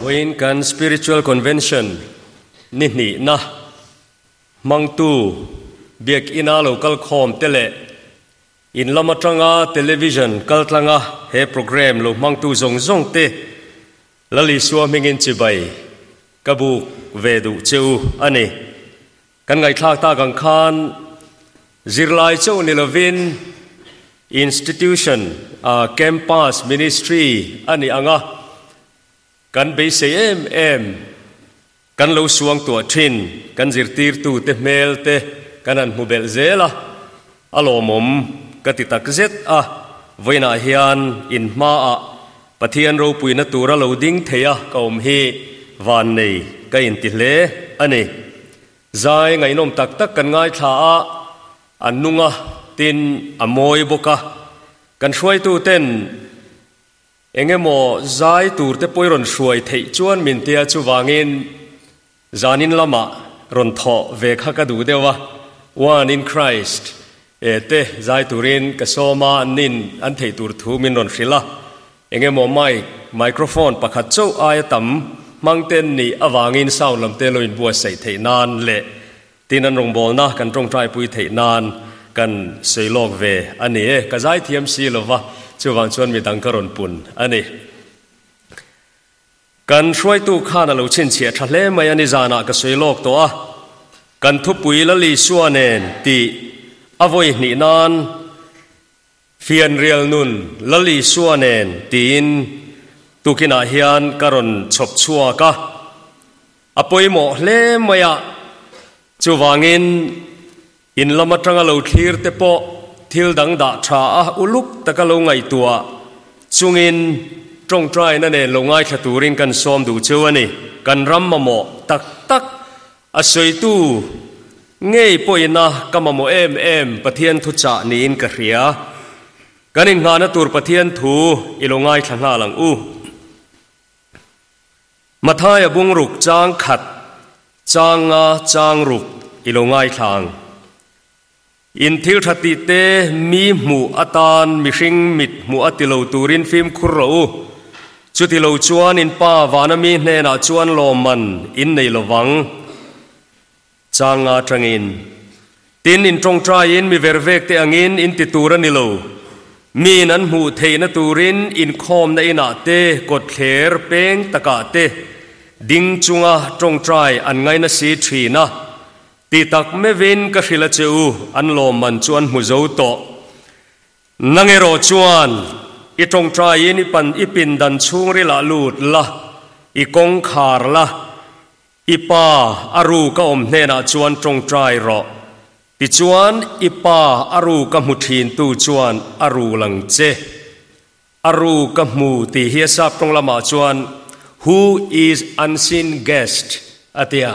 Vawiin kan Spiritual Convention ni hnihna hmangtu Biakina lo kal khawm te leh in lam atanga television kaltlanga he programme lo hmangtu zawng zawng te Lal Isua hmingin chibai ka buk ve duh che u a ni. Kan ngaihthlak tak ang khan zirlai chauh ni lovin institution, campus ministry a nih ang a, kan beisei em em, kan lo suangtuah thin, kan zirtirtute hmel te kan han hmu belh zel a, a lawmawm ka ti tak zet a, vawiinah hian in hmaah Pathian ropuina tura lo ding thei a ka awm hi vannei ka inti hle a ni. Zai ngaihnawm tak tak kan ngaithla a, a nung a, tin a mawi bawk a. Kan hruaituten eng emaw zai tur te pawh i rawn hruai theih chuan min tia chuvangin Zanin lamah rawn thawh ve kha ka duh deuh a, One in Christ e te zai turin ka sawm a, nin an theih tur thu min rawn hrilh a, eng emaw mic, microphone, pakhat chauh aia tam hmang ten nih avangin sound lam te lo inbuatsaih theih nan leh tin an rawngbawlna kan tawngtaipui theih nan kan sawi lawk ve a ni e. Ka zai thiam si lova, chuvang chuan midang ka rawn pun a ni. Kan hruaitu khan a lo chhinchhiah tha hle mai a ni zanah ka sawi lawk tawh a, kan thupui Lal Isua nen tih a vawi hnih nan Fianrial nun Lal Isua nen tiin tukinah hian ka rawn chhawp chhuak a, a pawimawh hle mai a, chuvangin In lam atanga lo thlir te pawh thil dang dah tha a uluk taka lo ngaihtuah chungin tawngtaina nen lo ngaithla turin kan sawm duh cheu a ni. Kan ram mamawh tak tak a sawitu ngei pawhina ka mamawh em em Pathian thuchah niin ka hria. Kan inngahna tur Pathian thu i lo ngaithla nghal ang u. Mathaia bungruk chang khat chang nga chang ruk i lo ngaithla ang. In thil tha tih te mi hmuh atan mihring mit hmuh a ti lo turin fimkhur rawh u. Chuti lo chuan in pa vana mi hnenah chuan lawmman in nei lo vang. Chang nga tangin. Tin, in tawngtaiin mi vervek te angin in ti tur a ni lo. Miin an hmuh theihna turin inkhawmna inah te, kawtthler peng takah te ding chunga tawngtai an ngaina si thin a. Ti tak meuhin ka hrilh a che u, an lawmman chu an hmu zo tawh. Nang erawh chuan i tawngtaiin i pan i pindan chhungrilah lut la, i kawngkhar la, I pa a ru ka awm hnenah chuan tawngtai rawh. Tichuan i pa a ru ka hmu thintu chuan a ru lang che. A ru ka hmu tih hi a sap tawng lamah chuan Who is unseen guest a tia.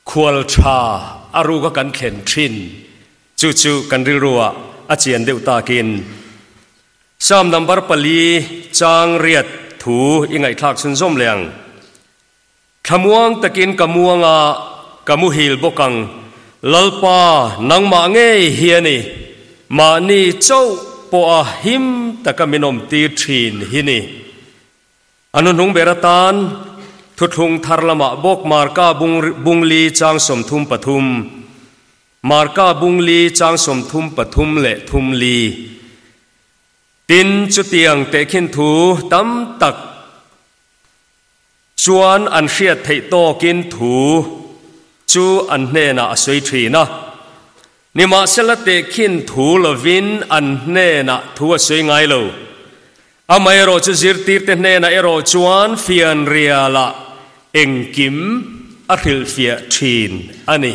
Khual tha a ru ka kan thlen thin. Chu chu kan rilruah a chian deuh takin. Psalm number pali chang riat thu i ngaihthlak chhunzawm leh ang. Thlamuang takin ka muang a, ka muhil bawk ang. Lalpa, nangmah ngei hi a ni. Mahni chauh pawha him taka min awmtir thin hi ni. A hnuhnung ber atan thuthlung thar lamah bawk Marka bungli chang 33, Marka bungli chang 33 leh thum li. Tin, chutiang tehkhin thu tam tak Chuan an hriat theih tawkin thu chu an hnenah a sawi thin a. Nimahsela tehkhin thu lovin an hnenah thu a sawi ngai lo. Amaherawh chu zirtirte hnenah erawh chuan fianrialah engkim a hrilhfiah thin a ni.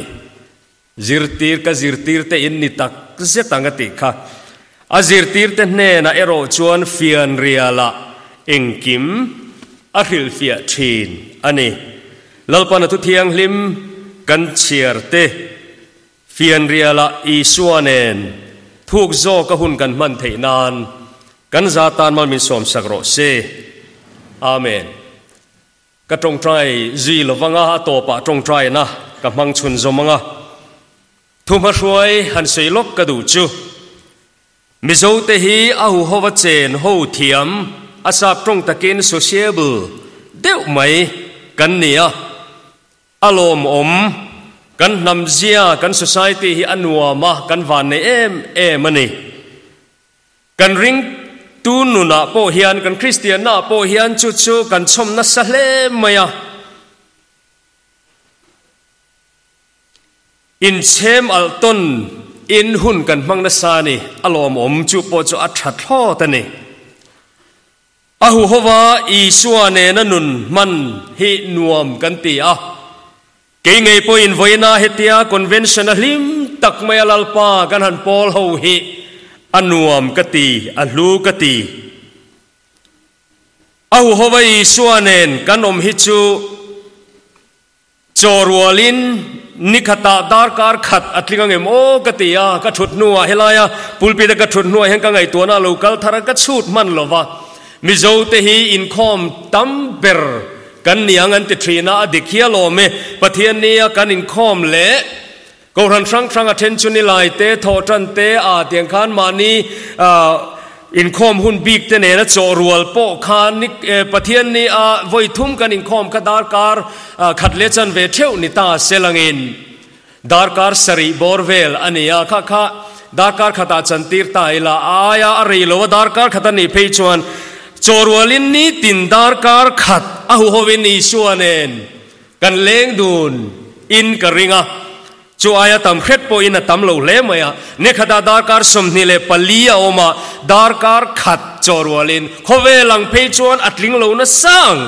Zirtir ka zirtirte in ni tak zet ang a tih kha. A zirtirte hnenah erawh chuan fianrialah engkim a hrilhfiah thin a ni. Lalpana thu thianghlim kan chhiar te fianrialah Isua nen thuk zawka hun kan hman theih nan kan za tan mal min sawmsak rawh se. Amen. Ka tawngtai zui lo vang a, a tawpah tawngtaina ka hmang chhun zawm ang a. Thuhmahruai han sawi lawk ka duh chu, Mizote hi a huhova chen ho thiam, a sap tawng takin sociable deuh mai kan ni a, a lawmawm. Kan hnam zia, kan society hi a nuam a, kan vannei em em a ni. Kan ringtu nunah pawh hian, kan Kristiannaah pawh hian chu chu kan chhawm nasa hle mai a. Inchhem alh tawn in hun kan hmang nasa a ni, a lawmawm chu pawh chu a tha thlawt a ni. A huhova Isua nena nun hman hi nuam kan ti a. Kei ngei pawhin vawiina hetia convention a hlim tak mai a Lalpa kan han pawl ho hi a nuam ka ti, a hlu ka ti. A huhova Isua nen kan awm hi chu Chaw rualin ni khatah darkar khat a tling angem aw ka ti a, ka thut hnuah helaia pulpit a ka thut hnuah hian ka ngaihtuahna a lo kal thar a, ka chhut hman lo va. Mizo te hi inkhawm tam ber kan ni ang an ti thin a, a dik hial awm e. Pathian nia kan inkhawm leh Kohhran hrang hrang a then chu nilai te, thawhtan te, aa tiang khan mahni inkhawm hun bik te nena chaw rual pawh khan ni Pathian ni a vawi thum kan inkhawm kha darkar khat leh chanve theuh ni ta selangin darkar sarih bawr vel a ni a, kha kha darkar khatah chantir ta ila a aia a rei lo a darkar khat a nih phei chuan chaw rualin nitin darkar khat a huhovin Isua nen Kan leng dun in ka ring a, chu aia tam hret pawhin a tam lo hle mai a. Ni khatah darkar 24 a awm a, darkar khat chaw rualin khawvel ang phei chuan a tling lo nasa ang.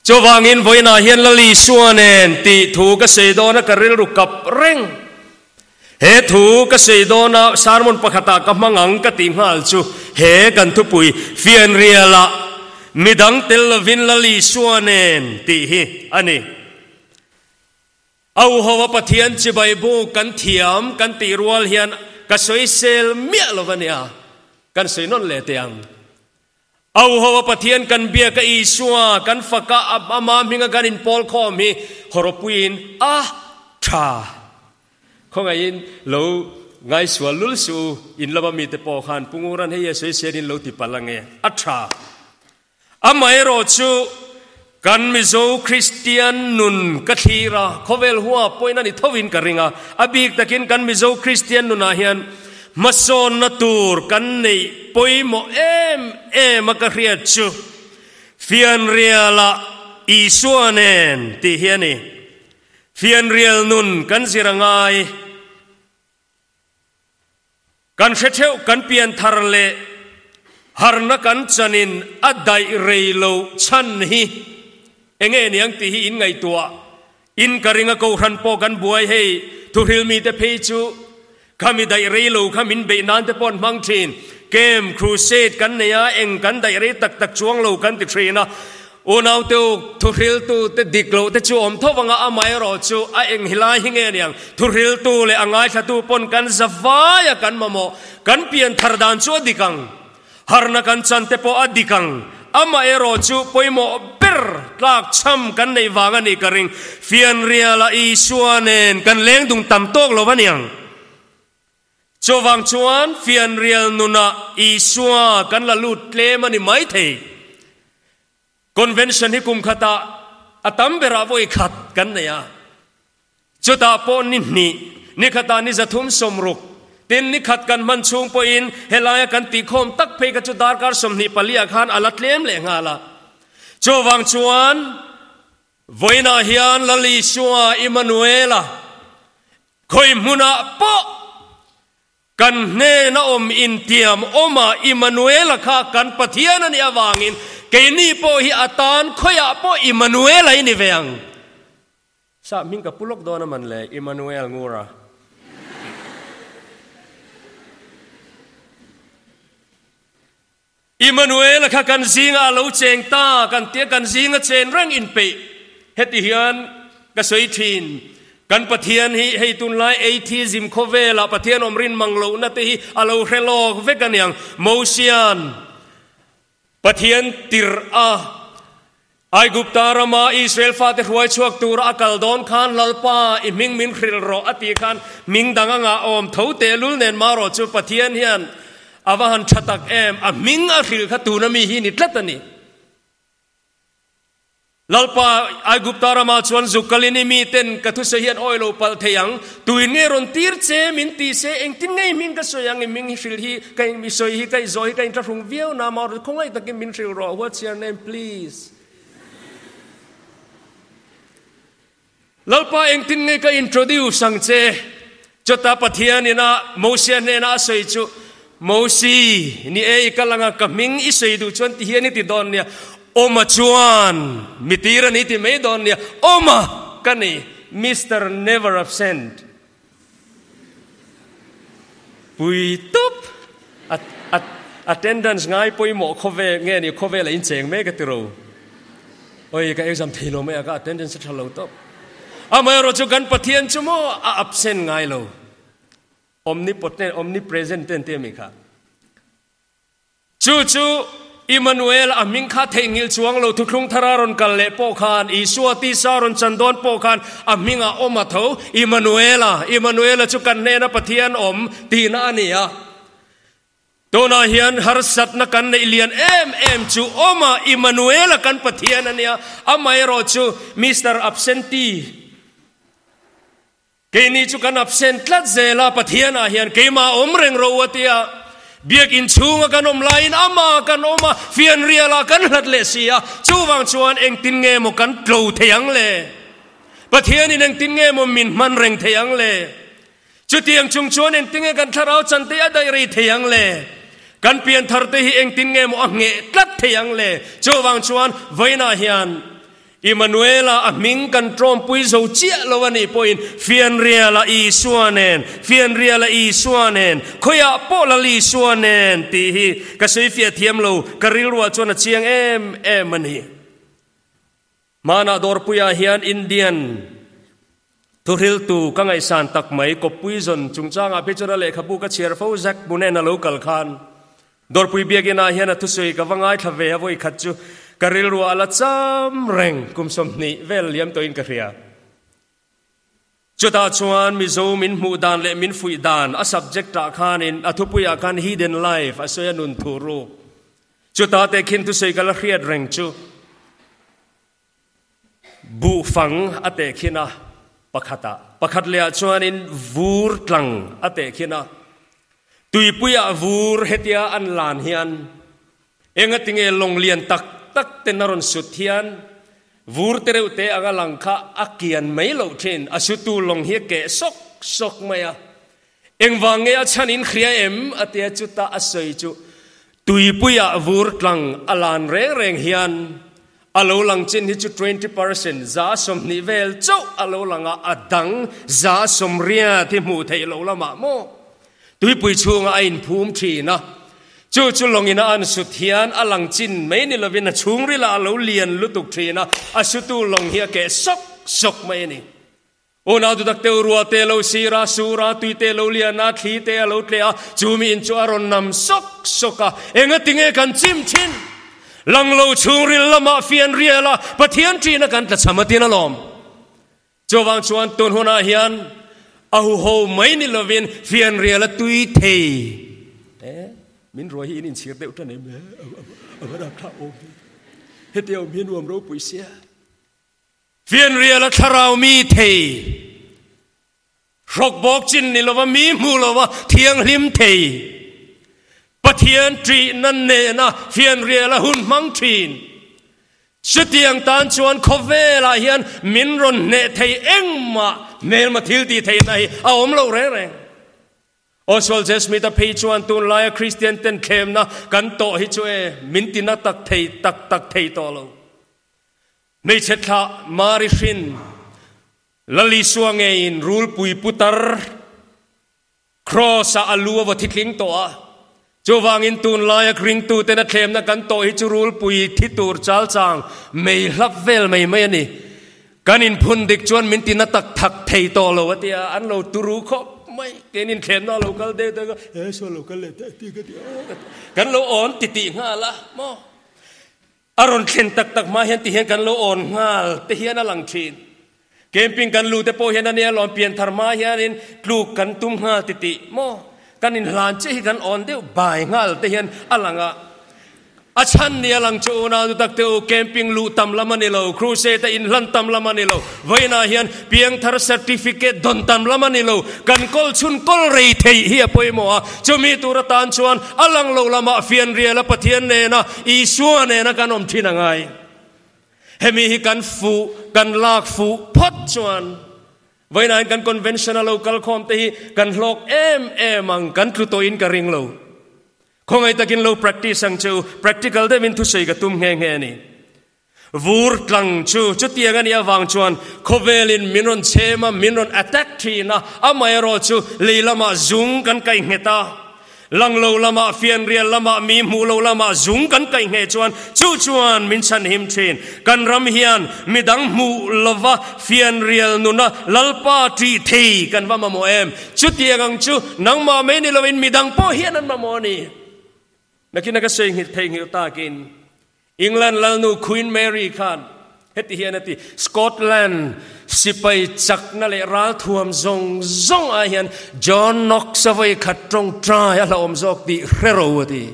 Chuvangin vawiinah hian Lal Isua nen tih thu ka sawi dawn a, ka rilru kap reng. He thu ka sawi dawn a, sermon pakhatah ka hmang ang ka tih nghal chu he kan thupui fianrialah midang tel lovin Lal Isua nen tih hi a ni. Auhova Pathian chibai bu kan thiam kan tih rual hian ka sawisel miah lo va nia, kan sawi nawn leh teh ang. Auhova Pathian kan biak a Isua kan fak a ama hminga kan inpawl khawm hi hawrawpuiin a tha. Khawngaihin lo ngaisual lul suh u, in lama mite pawh khan Pu Nguran hei a sawi in lo ti palh ange, a tha. Amaherawh chu kan Mizo Kristian nun ka thlir a, khawvel hua pawhin a ni thovin ka ring a, a bik takin kan Mizo Kristian nunah hian Hmasawnna tur kan neih pawimawh em em a ka hriat chu fianrialah Isua nen tih hi a ni. Fianrial nun kan zir a ngai. Kan hre theuh kan pian thar leh harna kan chanin a daih rei lo chhan hi enge niang tih hi in ngaihtuah In ka ring a kohhran pawh kan buai hei, thuhril mite phei chu kha mi daih rei lo kha min beih nan te pawh an hmang thin. Camp, crusade kan nei a, eng kan daih rei tak tak chuang lo kan ti thin a. Unau te u, thuhriltu te dik loh te chu awm tho vang a, amaherawh chu a eng hi lai hi nge niang? Thuhriltu leh a ngaithlatu pawn kan za vai a kan mamawh, kan pian thar dan chu a dik ang. Harna kan chan te pawh a dik ang. Amaherawh chu pawimawh ber tlak chham kan neih vang a nih ka ring. Fianriala Isua nen kan leng dung tam tawk lo a niang. Chuvang chuan fianrial nunah Isua kan la lut tlem a ni maithei. Convention hi kum khatah a tam berah vawi khat kan nei a. Chutah pawh ni hnih, ni khatah ni zathum sawmruk, tin ni khat kan hman chhung pawhin helaia kan tihkhawm tak phei kha chu darkar 24 ah khan a la tlem leh nghal a. Chuvang chuan vawiinah hian Lal Isua Immanuela khawi hmunah pawh Kan hnena awm intiam awma Immanuela kha kan Pathian a nih avangin keini pawh hi a tan khawiah pawh Immanuela i ni ve ang. Sap hming ka pu lawk dawn a man le, Immanuel Ngura. Immanuela kha kan zingah a lo cheng ta, kan tia kan zinga chen reng inpeih. Heti hian ka sawi thin, kan Pathian hi hei tunlai atheism khawvelah Pathian awm rin mang lohna te hi a lo hre lawk vek a niang. Mosian Pathian tirh a Aigupta rama Israel fate hruai chhuak tura a kal dawn khan Lalpa i hming min hrilh rawh a tih khan hming dang anga awm tho tehlul nen marawh chu Pathian hian a va han tha tak em, a hming a hrilh kha tuna mi hi ni tlat a ni. Lalpa, Aigupta ramah chuan zuk kalin i miten ka thusawi hi an awi lo palh thei ang. Tuin nge rawn tir che min ti se, engtin nge i hming ka sawi ang? I hming hi hrilh hi ka in, i sawi hi ka i zawh hi ka inthlahrung viau na maw? Khawngaih takin min hrilh rawh, what's your name please? Lalpa, engtin nge ka introduce ang che? Chutah Pathian ina Mosia hnena a sawi chu, Mosi, ni e, i kal anga ka hming i sawi duh chuan ti hian i ti dawn nia. Awma chuan mi tir a ni ti mai dawn nia. Awma ka ni, Mister Never Absent. Pui tawp. Attendance ngai pawimawh khawvel nge ni khawvel a incheng mek a ti ro. Oi ka exam thei lo mai a ka attendance a tha lo tawp. Amaherawh chu kan Pathian chu maw a absent ngai lo. Omnipotent, omnipresent te an ti a mi kha. Chu chu Immanuel a hming kha theihnghilh chuang lo thuthlung thara rawn kal leh pawh khan, Isua tisa rawn chan dawn pawh khan a hming a awm a tho, Immanuela, Immanuela chu kan hnena Pathian awm tihna a ni a. Tunah hian harsatna kan neih lian em em chu awm a, Immanuela kan Pathian a nia, amaherawh chu Mister Absentee, Keini chu kan absent tlat zel a, Pathianah hian keimah awm reng ro a tia, biakinn chhunga kan awm laiin amah kan awm a, fianrialah kan hlat leh si a, chuvang chuan engtin nge maw kan tlo thei ang le? Pathianin engtin nge maw min hman reng thei ang le? Chutiang chung chuan engtin nge kan thlarau chante a daih rei thei ang le? Kan pianthar te hi engtin nge maw a ngheh tlat thei ang le? Chuvang chuan vawiinah hian Immanuela a hming kan tawmpui zo chiah lo a nih pawhin Fianriala Isua nen, Fianriala Isua nen, khawiah pawh Lal Isua nen tih hi ka sawifiah thiam lo, ka rilruah chuan a chiang em em a ni. Hmanah dawrpuiah hian Indian thuhriltu ka ngaihsan tak mai kawppui zawn chungchangah phei chuan a lehkhabu ka chhiar fo Zack Bunen a lo kal khan Dawrpui biakinah hian a thusawi ka va ngaithla ve a vawikhat chu ka rilruah a la cham reng kum 20 vel liam tawhin ka hria. Chutah chuan Mizo min hmuh dan leh min fuih dan a subject ah khanin a thupuiah khan hidden life a sawi a nun thu ruk. Chutah te khin thusawi ka la hriat reng chu buhfang a tehkhin a, pakhatah. Pakhat lehah chuanin vur tlang a tehkhin a. Tuipuiah vur hetia an lan hian engatinge lawng lian tak tak ten a rawn sut hian vur te reuh te anga lang kha a kian mai loh thin, a sutu lawng hi a keh sawk sawk mai a. Engvang nge a chhan in hria em? a tia chutah a sawi chu tuipuiah vur tlang a lan reng reng hian A lo lang chin hi chu 20% 20% vel chauh a lo lang a, a dang 80% hi hmuh theih loh lamah maw tuipui chhungah a inphum thin a. Chu chu lawngin a an sut hian a lang chin mai ni lovin a chhungrilah a lo lian lutuk thin a, a sutu lawng hi a keh sawk sawk mai a ni. Unau dudak te rua te lo sir a, sur a, tui te lo lian a, thli te a lo tleh a, chu mi in chu a rawn nam sawk sawk a. Engatinge kan chim thin? Lang lo chhungril lamah fian rial a, Pathian ṭihna kan tla cham a tin alawm. Chuvang chuan tun hunah hian a huho mai ni lovin fian rial a tui thei. E, min ruai hi in inchhir deuh ṭan em? A va rapthlak awm ve. Heti awm hi nuam ropui sia. Fianrial a thlarau mi thei, hrawk bawk chin ni lova mi hmu lova thianghlim thei, Pathian ṭihna nena fianrial a hun hmang ṭhin. Chutiang tan chuan khawvelah hian min rawn hneh thei engmah hmelma thil tih theihna hi a awm lo reng reng. Oswald J. Smith-a phei chuan tunlaia Kristian ten thlemna kan tawh hi chu e min tina tak thei tak tak thei tawh lo. Hmeichhe thlah Mari hrin Lal Isua ngeiin rulpui putar Cross-ah a lu a va thitling tawh a. Chuvangin tunlaia ringtuten a thlemna kan tawh hi chu rulpui thi tur chalchang mei hlap vel mai mai a ni. Kan inphun dik chuan min tina tak thak thei tawh lo a ti a, an lo turu khawp mai. Kein inthlemna a lo kal deuh deuh a, he saw lo kal leh ta ti ka ti a, kan lo awn titih nghal a maw? A rawn thlen tak tak hma hian ti hian kan lo awn nghal te hian a lang thin. Camping kan lu te pawh hian a nia lawm pian thar hma hianin tluk kan tum nghal titih maw? Kan inhlan chiah hi kan awn deuh bai nghal te hian a lang a. A chhan ni a lang chu unau nu tak te u, camping luh tam lam a ni lo, crusade a inhlan tam lam a ni lo, vawiinah hian piangthar certificate dawn tam lam a ni lo, kan kawl chhun kawl rei theih hi a pawimawh a, chumi tur atan chuan a lang lo lamah fianriala Pathian nena Isua nena kan awm thin a ngai. Hemi hi kan fuh, kan lak fuh phawt chuan vawiinah hian kan convention a lo kal khawm te hi kan hlawk em em ang, kan tlu tawhin ka ring lo. Khawngaih takin lo practice ang che u, practical deuhin thusawi ka tum nghe nghe a ni. Vur tlang chu chutiang a nih avang chuan khawvelin min rawn chhem a, min rawn attack thin a, amaherawh chu lei lamah zung kan kaih nghet a, lang lo lamah, fianrial lamah, mi hmuh lo lamah zung kan kaih ngheh chuan chu chuan min chhanhim thin. Kan ram hian midang hmuh lova fianrial nuna Lalpa ṭih thei kan va mamawh em? Chutiang ang chu nangmah mai ni loin midang pawh hian an mamawh a ni. Nakina ka sawi nghilh thei nghilh takin England lalnu Queen Mary khan heti hian a ti, Scotland sipai chakna leh ralthuam zawng zawng ah hian John Knox a vawi khat tawngtai a hlauhawm zawk tih hre ro a ti.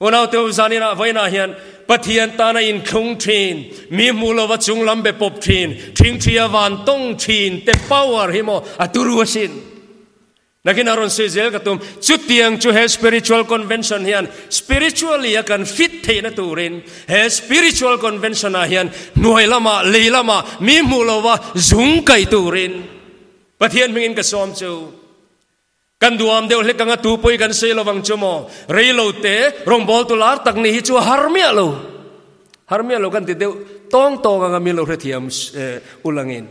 Unaute zaninah vawiinah hian Pathian tana inthlung thin, mi hmuh lova chung lam be pawp thin, thingthi a van tawng thin te power hi maw a turu asin. Nakin a rawn sawi zel ka tum, chutiang chu he spiritual convention hian spiritually a kan fit theihna turin he spiritual convention ah hian hnuai lamah lei lamah mi hmuh lova zung kaih turin Pathian hmingin ka sawm chu. Kan duam deuh hlek anga tu pawi kan sawi lovang chu maw? Rei lo te, rawngbawltu lar tak ni hi chu a har miah lo. Har miah lo kan ti deuh tawng tawng anga min lo hrethiam ulangin.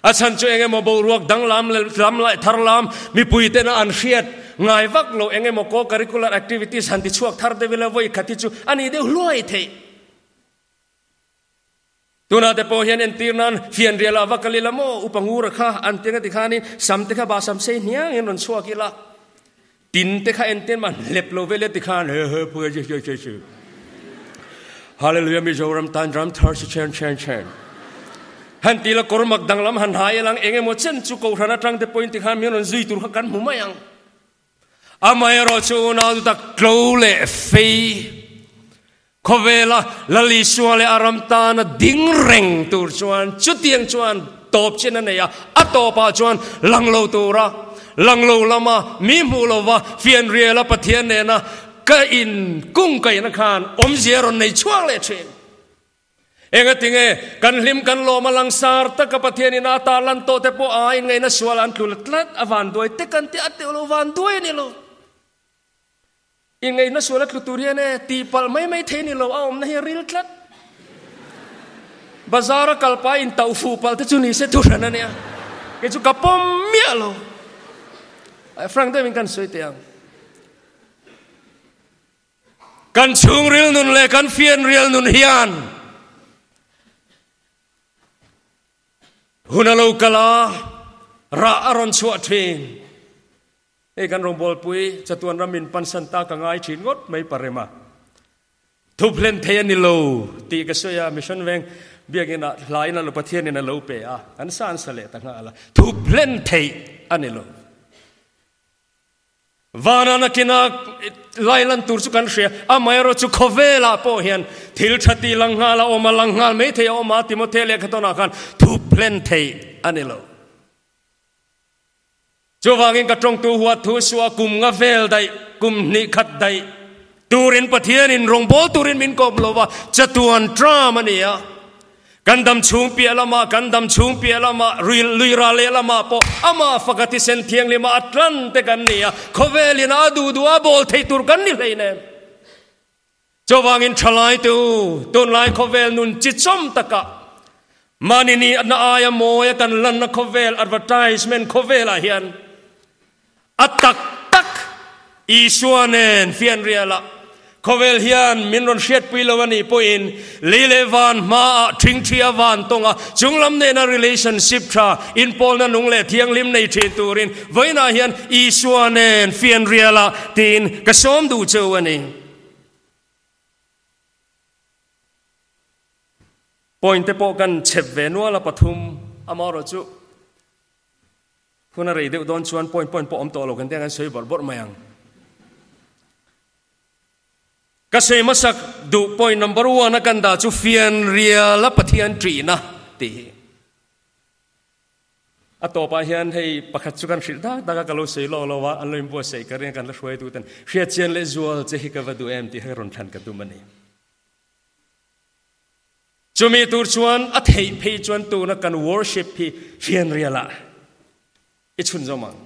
A chhan chu eng emaw boruak danglam leh lam leh thar lam mipui tena an hriat ngai vak lo eng emaw co-curricular activities han ti chhuak thar deuh ila vawi khat hi chu a ni deuh hluai theih. Tunah te pawh hian entir nan fianrial ah va kal ila maw upa ngura kha an ti anga tikhanin sam te kha bah sam sei hniang in rawn chhuak ila tin te kha entir mah hlep lo vel e tikhan he he phu he he he he Hallelujah Mizoram tan ram thar si chen chen chen han ti la kawr mak danglam han hai ilang eng emaw chen chu kohhran atang te pawhin tikhan min rawn zui tur kha kan hmu mai ang. Amaherawh chu unau chu tak tlo leh fei khawvela Lal Isua leh a ram tana ding reng tur chuan chutiang chuan tawp chin a nei a, a tawpah chuan lang lo tura lang lo lama mi hmuh lova fianriala Pathian nena ka in kungkaihna khan awmzia rawn nei chhuak leh thin. Engatinge kan hlim kan lawm a langsar taka Pathian in a tar lan tawh te pawh a inngaihna sual an tlul tlat a van duai te kan ti a teuh lo van duai a ni lo. Inngaihna sual a tlu tur hian e tihpalh mai mai thei a ni lo a awmna hi a ril tlat. Bazar a kal pah in tauh fuh palh te chu ni se thu hran a nia. Kei chu ka pawm miah lo. Frank deuhin kan sawi teh ang. Kan chhungril nun leh kan fianrial nun hian hun a lo kal a, rah a rawn chhuah thin. Hei kan rawngbawlpui chatuan ram in pansan ta ka ngai thin ngawt mai parema. Thup hlen thei a ni lo tih ka sawi a, Mission Veng biakin ah hla in a lo Pathian in a lo pe a, an sa an sa leh ta nghal a, thup hlen theih a ni lo. Vana nakina lai lan tur chu kan hria, amaherawh chu khawvelah pawh hian thil tha tih lang nghal a awm a, lang nghal mai thei a awm a, Timothea lehkha tawnah khan thup hlen theih a ni lo. Chuvangin ka tawngtu huat thu suah kum nga vel daih, kum hnih khat daih turin Pathianin rawngbâwl turin min kawp lo va, chatuan ṭam a ni a. Kan dam chhung piah lamah, kan dam chhung piah lamah, lui ral leh lamah pawh amah faka thisen thianghlimah a tlan te kan ni a, khawvelin a duh duh a bawl theih tur kan ni hleinem. Chuvangin thalai te u, tunlai khawvel nun chi chawm takah mahni ni na aia mawia kan lanna khawvel advertisement khawvelah hian A tak tak Isua nen fianrialah khawvel hian min rawn hriatpui lo a nih pawhin lei leh van hmaah ṭhingṭhi a van tawng a, chunglam nena relationship ṭha, inpawlna nung leh thianghlim nei ṭhin turin vawiinah hian Isua nen fianrialah tiin ka sawm duh cheu a ni. Point te pawh kan chhep ve nual a pathum amaherawh chu. Hun a rei deuh dawn chuan point point pawh awm tawh lo kan te ang an sawi bawrh bawrh mai ang. Ka sawi hmasak duh point number one a kan dah chu fianrial a Pathian ṭihna tih hi. A tawpah hian hei pakhat chu kan hrilh dak dak a, ka lo sawi lawk lo a, an lo inbuatsaih ka ring a, kan la hruaitu ten hriatchian leh zual che hi ka va duh em tih kha rawn thlan ka tum a ni. Chumi tur chuan a theih phei chuan tuna kan worship hi fianrial ah i chhunzawm ang.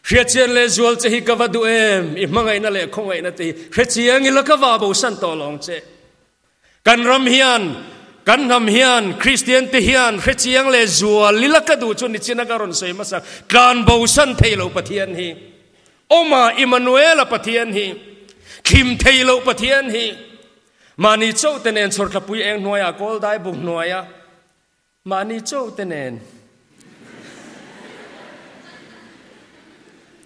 Hriatchian leh zual che hi ka va duh em, i hmangaihna leh khawngaihna te hi hrechiang ila ka va bosan tawh lawng che. Kan ram hian, kan hnam hian, Kristian te hian hrechiang leh zual ila ka duh chu nichina ka rawn sawi hmasa, tlan bosan thei lo Pathian hi, Awma Immanuela Pathian hi, thlim thei lo Pathian hi, Mahni chauh te nen chhawrthlapui eng hnuaiah kawl dai buk hnuaia mahni chauh te nen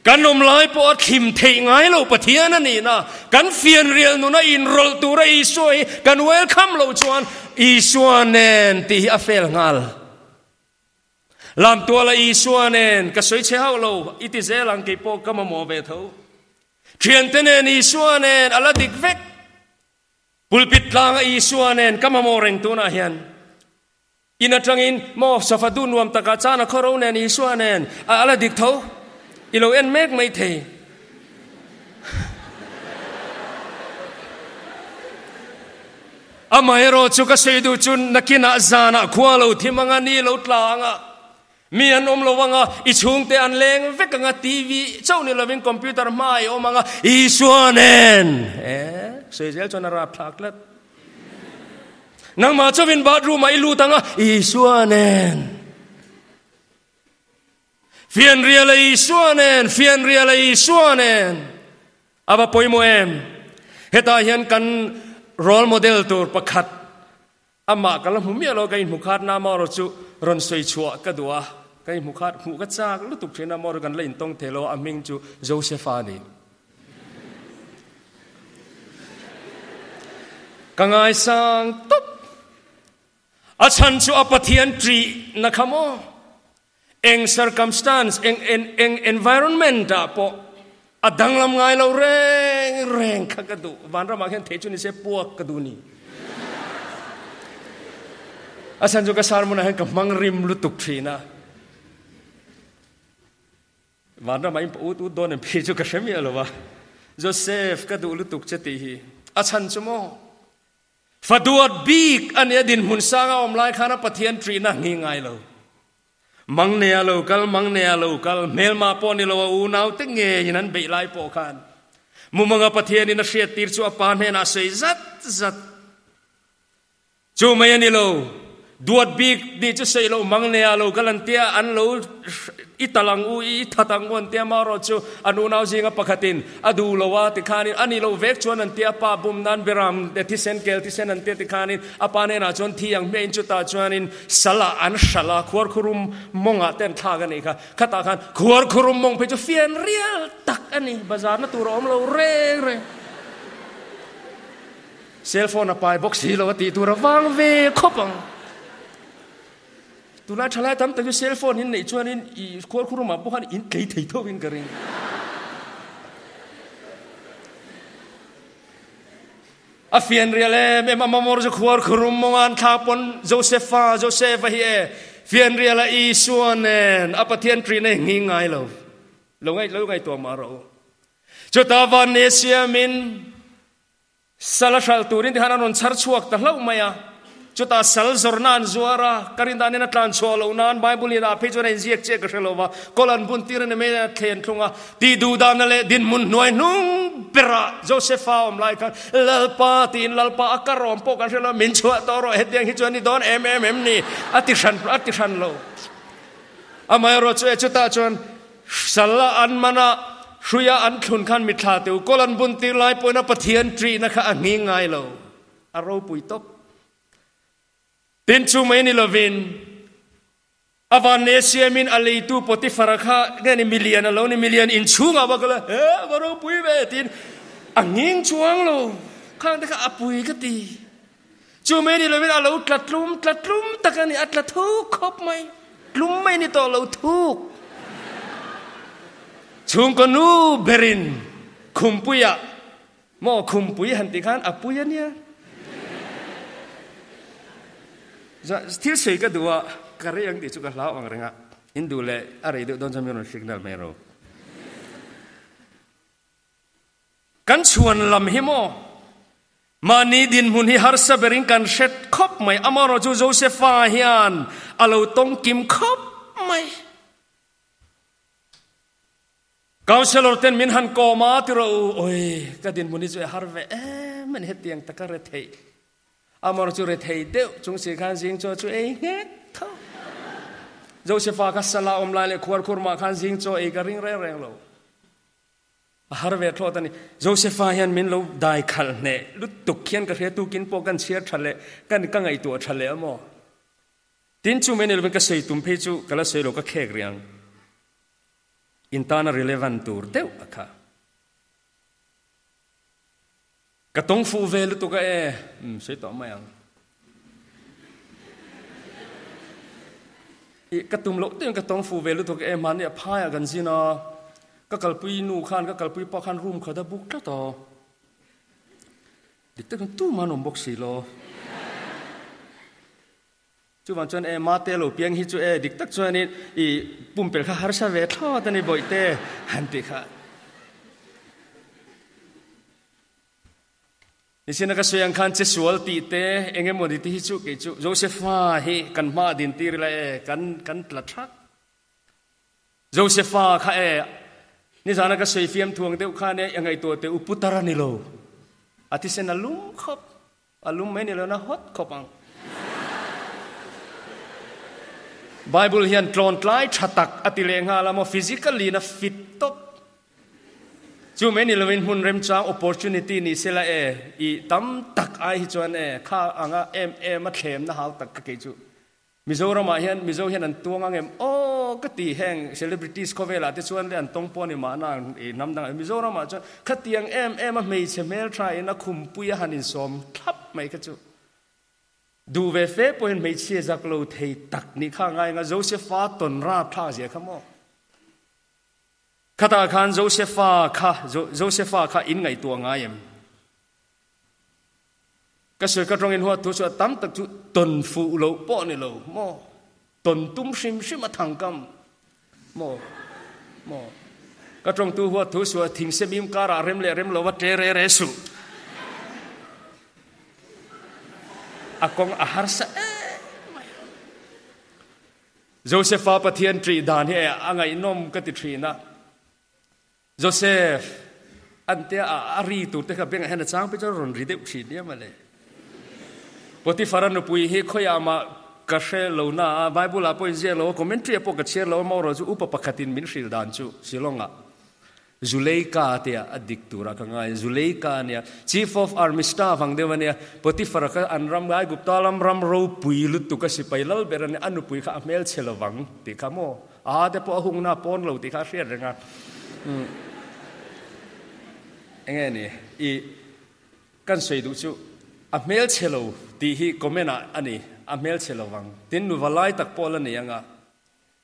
kan awm lai pawh a thlim theih ngai lo Pathian a nih na kan fianrial nuna inrawlh tura Isua hi kan welcome loh chuan Isua nen tih hi a fail nghal. Lamtuala Isua nen ka sawi chhe hauh lo, i ti zel ang kei pawh ka mamawh ve tho. Thiante nen Isua nen a la dik vek. Pulpit tlanga Isua nen ka mamawh reng tunah hian. In atangin maw sofa du nuam takah chana khawro nen Isua nen a la dik tho. I lo en mek mai thei. Amaherawh chu ka sawi duh chu nakinah zanah khua lo thim anga ni lo tla anga mi an awm lo anga i chhungte an leng vek anga TV chauh ni lovin computer hma i awm anga Isua nen e sawi zel chuan a rapthlak tlat. Nangmah chauhin bathroom ah i lut anga Isua nen. Fianrial a Isua nen, fianrial a Isua nen. A va pawimawh em? Hetah hian kan role model tur pakhat amah ka la hmu miah lo, ka inhmu khat na amaherawh chu rawn sawi chhuah ka duh a, ka inhmu khat hmuh ka chak lutuk thin a, amaherawh kan la intawng thei lo a, a hming chu Josepha a ni. Ka ngaisang tawp. A chhan chu a Pathian ṭih na kha maw? Eng circumstance, eng eng environment ah pawh a danglam ngai lo reng reng kha ka duh. Vanram ah khian thei chu ni se puak ka duh ni. A chhan chu ka sermon ah hian ka hmang rim lutuk thin a. Vanram ah in pawh ut ut dawn em phei chu ka hre miah lo a. Joseph ka duh lutuk che tih hi a chhan chu maw? Faduat bik a nia dinhmun sang a awm lai khan a Pathian ṭihna nghi ngai lo. Mang nei a lo kal, mang nei a lo kal, hmelma pawh ni lo a unaute ngeiin an beih lai pawh khan mumanga Pathianin a hriattir chu a pa hnenah a sawi zat zat. Chu mai a ni lo, duat bik nih chu sawi loh mang nei a lo kal an tia, an lo i tal ang u, i that ang u an tia, amaherawh chu an unau zinga pakhatin A duh lo a tikhanin a nih loh vek chuan an ti a pa bum nan beram te thisen kel thisen an tia tikhanin a pa hnenah chuan thi ang hmiahin chutah chuanin sal ah an hralh a khuarkhurum mawngah te an thlak a nih kha khatah khan khuarkhurum mawng phei chu fian rial tak a ni bazar na tur a awm lo reng reng cell phone a pai bawk si lo a tih tur a vang ve khawp ang. Tunlai thalai tam tak hi cell phone in neih chuanin i khuarkhurum ah pawh khan in tlei thei tho in ka ring. A fian rial em em a mamawr chu khuarkhurum mawnga an thlak pawn Josepha Joseph a hi e fian rial a Isua nen a Pathian ṭihna hi nghing ngai lo. Lo ngaih lo ngaihtuah mah rawh u. Chutah van ni siamin Sal a hralh turin tikhan an rawn chhar chhuak ta hlauh mai a. Chutah sal zawrhna an zuar a, ka rindanin a tlan chhuah loh nan Bible in ah phei chuan a inziak chiah ka hre lo va, kawl an bun tir a ni mai a thlen thlung a. Tih duh dahna leh dinhmun hnuai hnung berah Josepha awm lai khan Lalpa tiin Lalpa a kar awm pawh kan hre lo, min chhuah tawh rawh hetiang hi chuan i dawn em em em ni a ti hran a ti hran lo. Amaherawh chu e chutah chuan Sal a an man a, hrui a an thlun khan mitthla teu kawl an bun tir lai pawhin a Pathian ṭihna kha a nghing ngai lo, a ropui tawp. Tin chu mai ni lovin a vanne siamin a leitu Potiphar-a kha nge ni milian a lo ni, milian inchhungah va kal a, he va ropui ve tiin a nghing chuang lo, khang te kha a pui ka ti. Chu mai ni lovin a lo tla tlum tla tlum tak a ni, a tla thuk khawp mai, tlum mai ni tawh lo thuk. Chhungkaw nu berin khumpuiah Maw khumpui han tih khan a pui a nia. Thil sawi ka duh a, ka rei ang tih chu ka hlau ang reng a. In duh leh a rei deuh dawn chuan min rawn signal mai rawh. Kan chhuan lam hi maw mahni dinhmun hi harsa berin kan hret khawp mai. Amaherawhchu Josepha hian a lo tawng kim khawp mai. Councillor ten min han kawm a ti rawh u, oi ka dinhmun hi chu e har ve em a ni hetiang taka re theih. Amaherawhchu re thei deuh chung si khan zing chaw chu ei nghek tho. Josepha kha sala awm lai leh khuar khur mah khan zing chaw ei ka ring reng reng lo. A har ve thlawt a ni. Josepha hian min lo dai khalh hneh lutuk hian ka hria tukin pawh kan chhiar tha leh kan ka ngaihtuah tha leh a maw? Tin chu mai ni lovin ka sawi tum phei chu ka la sawi lo ka khek rih ang. In tana relevant tur deuh a kha. Ka tawng fuh ve lutuk a e, umm sawi tawh mai ang. I ka tum loh deuhin ka tawng fuh ve lutuk a e, mahni a phaiah kan zin a, ka kalpui nu khan ka kalpui pa khan room khat a book tlat a, dik takin tumah an awm bawk si lo. Chuvang chuan e mate lo piang hi chu e dik tak chuanin i pumpelh kha harsa ve thlawt a ni bawihte han tih kha. Nichina ka sawi ang khan che sual tih te eng emaw ni te hi chu kei chu Josepha hi kan hma din tir ila e kan kan tla thak. Josepha kha e nizana ka sawi fiam thuang deuh khan e ngaihtuah teh u putar a ni lo. A thisen a lum khawp. A lum mai ni lo na hawt khawp ang. Bible hian tlawntlai tha tak a ti leh nghal a maw, physically in a fit tawp. Chu mai ni lovin hmun remchang opportunity ni sela e, i tam tak ai hi chuan e, kha anga em em a thlemna hau tak ka kei chu. Mizoramah hian Mizo hian an tuang ang em? Aw ka ti heng celebrities khawvelah te chuan le an tawng pawh a ni mahna i hnam dangah Mizoramah chuan khatiang em em a hmeichhe hmeltha in a khumpui a han insawm thlap mai kha chu duh ve fe pawhin hmeichhia zak lo thei tak nih kha a ngai ang a Josepha tawn rapthlak zia kha maw? Khatah khan Josepha kha Josepha kha in ngaihtuah ngai em? Ka sawi ka tawngin huat thu chu a tam tak chu tawn fuh loh pawh ni lo maw, tawn tum hrim hrim a thang kam maw maw. Ka tawngtu huat thu chu a thingse mim karah rem leh rem lo va tle re re suh. A kawng a harsa em mai. Josepha Pathian ṭih dan hi a ngaihnawm ka ti ṭhin a. Joseph, an tia a a ri tur te kha bengah hian a chang pawh chuan rawn ri deuh thin nia mawle. Potiphar-a nupui hi khawiah mah ka hre lo na a, Bible ah pawh inziak lo a, commentary ah pawh ka chhiar lo a, maw erawh chu upa pakhatin min hrilh dan chu Shillong ah Zuleika tia a dik turah ka ngai, Zuleika ania, Chief of Army Staff ang deuh ania, Potiphar-a kha an ram Aigupta lam ram ropui lutuk a sipai lal ber ania, a nupui kha a hmelchhe lovang tih kha maw. A te pawh a hungna a pawn lo tih kha a hriat reng a. Enge ni i kan sawi duh chu a hmelchhe lo tih hi comment ah a ni, a hmelchhe lo vang. Tin nuva lai tak pawh la nei ang a.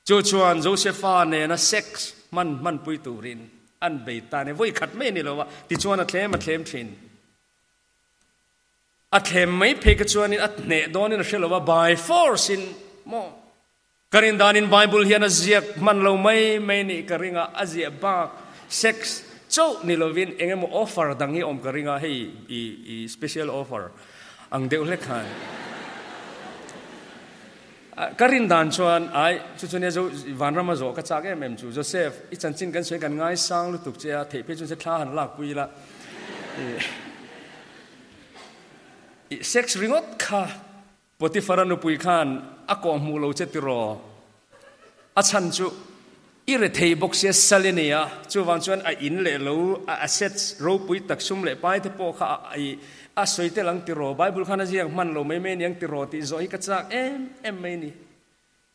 Chu chuan Josepha nena sex hman hmanpui turin an bei ta a ni. Vawi khat mai a ni lo a, tichuan a thlem a thlem thin. A thlem mai phei kha chuanin a hneh dawnin a hre lo a, by force in maw Ka rin danin Bible hian a ziak hman lo mai mai nih ka ring a, a ziah bak sex chauh ni lovin eng emaw offer dang hi awm ka ring a, hei i i special offer ang deuh hlek khan. Ka rin dan chuan ai chu chu nia zo vanrama zawh ka chak em em chu Joseph i chanchin kan sawi kan ngaisang lutuk che a, theih phei chuan se thla han lak pui ila i sex ringawt kha Potiphar-a nupui khan a kawh hmuh lo che tiraw? A chhan chu i rethei bawk sia sal i nei a, chuvang chuan a in leh lo, a assets ropui tak sum leh pai te pawh kha a i a sawi tel ang tiraw? Bible khan a ziak hman lo mai mai aniang tiraw tih zawh hi ka chak em em mai ni.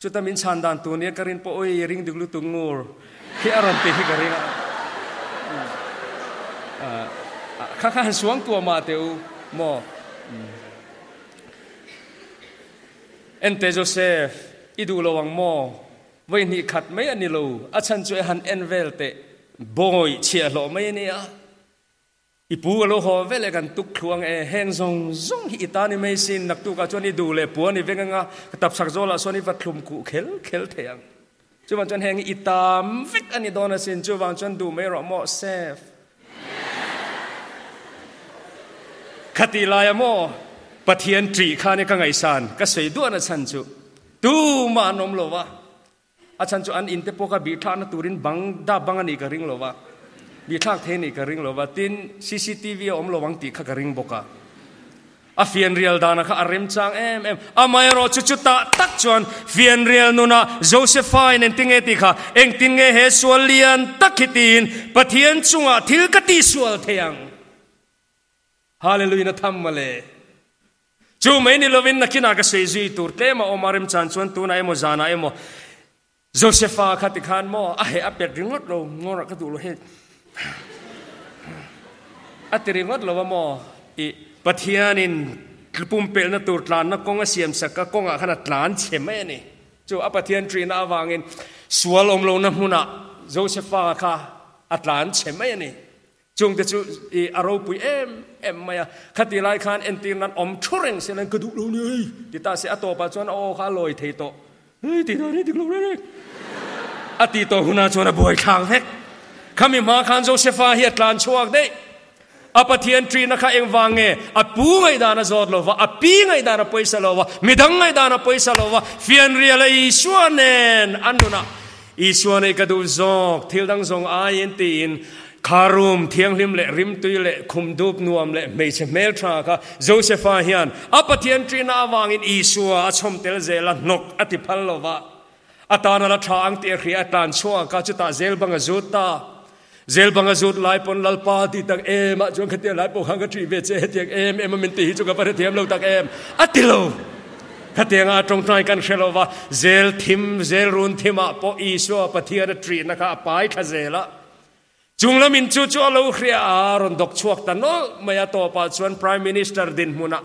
Chuta min chhan dan tur nia ka rin pawh oi ring dik lutuk ngur khi a rawn ti hi ka ring a. Kha kha han suang tuah mah teh u maw. Ente Joseph, i duh lo ang maw? Vawi hnih khat mai a ni lo, a chhan chu e han en vel teh, bawi chhiahhlawh mai a nia. I pu ka lo haw veleh kan tuk thlu ang e, heng zawng zawng hi i ta ni mai sin, naktukah chuan i duh leh puan i veng ang a, ka tapchhak zawlah sawn i va thlum kuh khel khel thei ang. Chuvang chuan heng hi i tam vek a ni dawn asin, chuvang chuan duh mai rawh maw Sef. Khati laia maw Pathian ṭih khan i ka ngaihsan, ka sawi duahna chhan chu tumah an awm lo va, A chhan chu an inte pawh kha bihthlakna turin bang dap bang a nih ka ring lo va, bihthlak thei a nih ka ring lo va, tin cctv a awm lo ang tih kha ka ring bawk a. A fianrial dana kha a remchang em em. Amaherawh chu chutah tak chuan fianrial nunah Josepha in engtin nge tih kha, engtin nge he sual lian tak hi tiin Pathian chungah thil ka tihsual thei ang? Hallelujah na tham mawle. Chu mai ni lovin nakinah ka sawi zui tur tlem a awm a, remchan chuan tunah emaw zanah emaw Josepha kha tikhan maw a heh a pet ringawt lo, ngawrah ka duh lo hei a ti ringawt lo a maw i Pathianin pumpelhna tur tlanna kawng a siam sak a kawngah khan a tlan chhe mai a ni. Chu a Pathian ṭihna avangin sual awm lohna hmunah Josepha kha a tlan chhe mai a ni. Chungte chu i a ropui em em mai a, khati lai khan entir nan awm thu reng se lan ka duh lo ni ei ti ta se a tawpah chuan a aw kha a lawi thei tawh hei ti dan hi dik lo reng reng a ti tawh hunah chuan a buai thlak vek. Khami hma khan Josepha hi a tlan chhuak daih. A Pathian ṭihna kha engvang nge? A pu ngaihdan a zawt lo va, a pi ngaihdan a pawisa lo va, midang ngaihdan a pawisa lo va, fianrial a Isua nen a nunah Isua nei ka duh zawk, thil dang zawng aiin tiin kha room thianghlim leh rimtui leh khum dup nuam leh hmeichhe hmeltha kha Josepha hian a Pathian ṭihna avangin Isua a chhawm tel zel a, hnawk a ti phal lo va, a tan a la ṭha ang tih a hria, a tlan chhuak a, chutah zel bang a zut ta. Zel bang a zut lai pawn Lalpa ti tak em ah chuan khatiang lai pawh khan ka ṭih ve che, hetiang em em a min ti hi chu ka va hrethiam lo tak em a ti lo. Khatiang a tawngtai kan hre lo va, zel thim, zel run thim ah pawh Isua Pathian a ṭihna kha a pai thla zel a. Chung lamin chu chu a lo hria a, rawn dawk chhuak ta nawlh mai a, tawpah chuan Prime Minister dinhmunah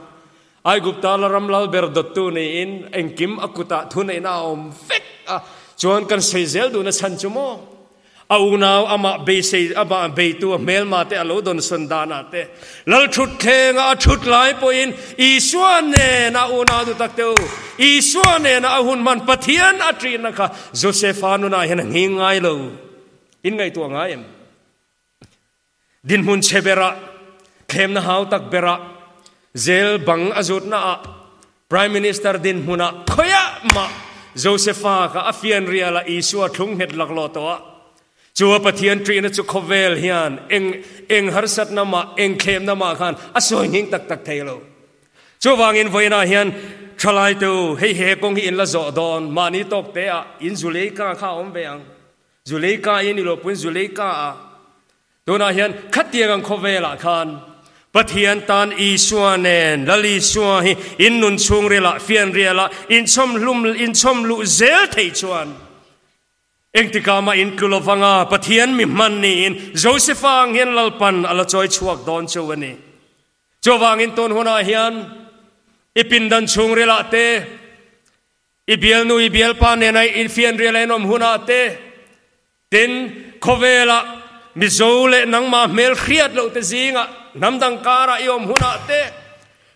Aigupta la ram lal ber dawttu niin engkim a kutah thuneihna a awm vek a, chuan kan sawi zel duhna chhan chu maw? A unau amah beisei amah beitu a hmelma te a lo dawnsawn danah te, Lal thutthlengah a thut lai pawhin Isua nena a unau duh tak te u, Isua nena a hun hman Pathian a ṭihna kha Josefa nunah hian a nghing ngai lo. In ngaihtuah ngai em? Dinhmun chhe berah, thlemna hau tak berah, zel bang a zutnaah, Prime Minister dinhmunah khawiah mah Josepha kha a fianrialah Isua thlung nghet laklawh tawh a. Chu a Pathian ṭihna chu khawvel hian eng eng harsatna mah, eng thlemna mah khan a sawi nghing tak tak thei lo. Chuvangin vawiinah hian ṭhalai te u, hei he kawng hi in la zawh dawn, mahni tawk teah in Zuleika kha a awm ve ang. Zuleika i ni lo pawhin Zuleika a tunah hian khatiang ang khawvelah khan Pathian tan Isua nen Lal Isua hi in nun chhungrilah fianrialah inchhawm hlum inchhawm luh zel theih chuan engtikah mah in tlu lovang a, Pathian mi hman niin Josepha ang hian Lalpan a la chawi chhuak dawn chu a ni. Chuvangin tun hunah hian i pindan chhungrilah te, I bialnu i bialpa nena i infianrial a inawm hunah te, tin, khawvelah Mizo leh nangmah hmel hriat loh te zingah hnam dang karah i awm hunah te,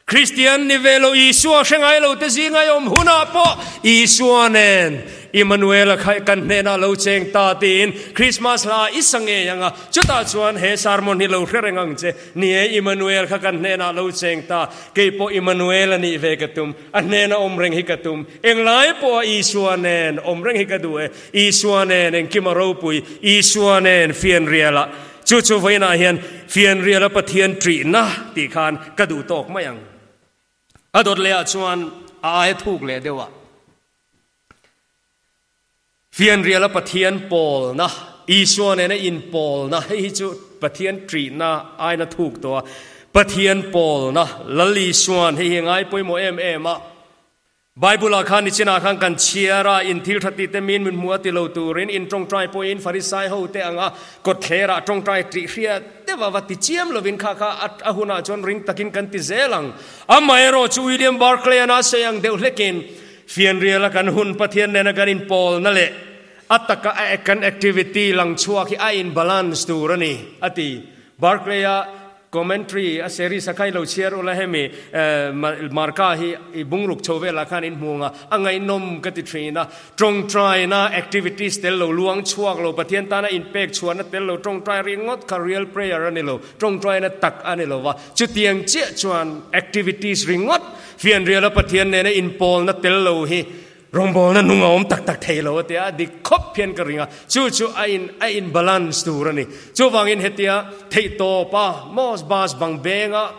Kristian ni ve lo Isua hre ngai lo te zinga i awm hunah pawh Isua nen Immanuela kha kan hnenah lo cheng ta tiin Krismas hla i sa ngei ang a, chutah chuan he sermon hi lo hre reng ang che, ni e Immanuel kha kan hnenah lo cheng ta, kei pawh Immanuel a nih ve ka tum. A hnena awm reng hi ka tum. Englai pawha Isua nen awm reng hi ka duh e. Isua nen engkim a ropui. Isua nen fianrialah. Chu chu vawiinah hian fianriala Pathian ṭihna tih khan ka duh tawk mai ang. A dawt lehah chuan a aia thuk leh deuh a. Fianriala Pathian pawlna, Isua nena inpawlna, hei hi chu Pathian ṭihna aina thuk tawh a, Pathian pawlna, Lal Isua'n hei hi a ngai pawimawh em em a. Bible-ah khan nichinah khan kan chhiar a, in thil ṭha tih te min min hmu a ti lo turin in ṭawngṭai pawhin Farisai ho te anga kawtthlerah ṭawngṭai ṭih hriat deuh a va ti chiam lovin kha kha a hunah chuan ring takin kan ti zel ang. Amaherawh chu William Barclay-a'n a sawi ang deuh hlekin, Fianriala kan hun Pathian nena kan inpawlna leh a taka a kan activity lang chhuak hi a in balance tur a ni, a ti. Barclay-a. Commentary a series a kha i lo chhiar ula hemi Marka hi i bungruk chho velah khan in hmu ang a, a ngaihnawm ka ti thin a. Tawngtaina activities tel lo, luang chhuak lo, Pathian tana inpek chhuahna tel lo, tawngtai ringawt kha real prayer a ni lo, tawngtaina tak a ni lo va. Chutiang chiah chuan activities ringawt fianriala Pathian nena inpawlna tel lo hi Rawngbawlna nung a awm tak tak thei lo a tia, a dik khawp hian ka ring a, chu chu a in a in balance tur a ni. Chuvangin hetia theihtawp a maw bus bang beng a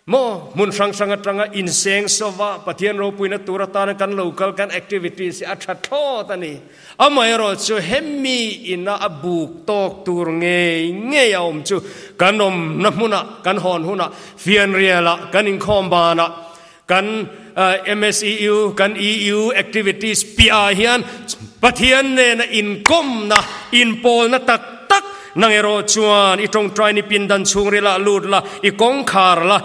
maw hmun hrang hrang atanga inseng sova Pathian ropuina tur atana kan lo kal kan activities hi a tha thlawt a ni. Amaherawh chu hemi ina a buk tawk tur ngei ngei a awm chu kan awmna hmunah kan hawn hunah fianrialah kan inkhawm banah Kan MSEU, kan EU activities piahah hian Pathian nena inkawmna, inpawlna tak tak nang erawh chuan i tawngtai ni pindan chhungrilah lut la, i kawngkhar la,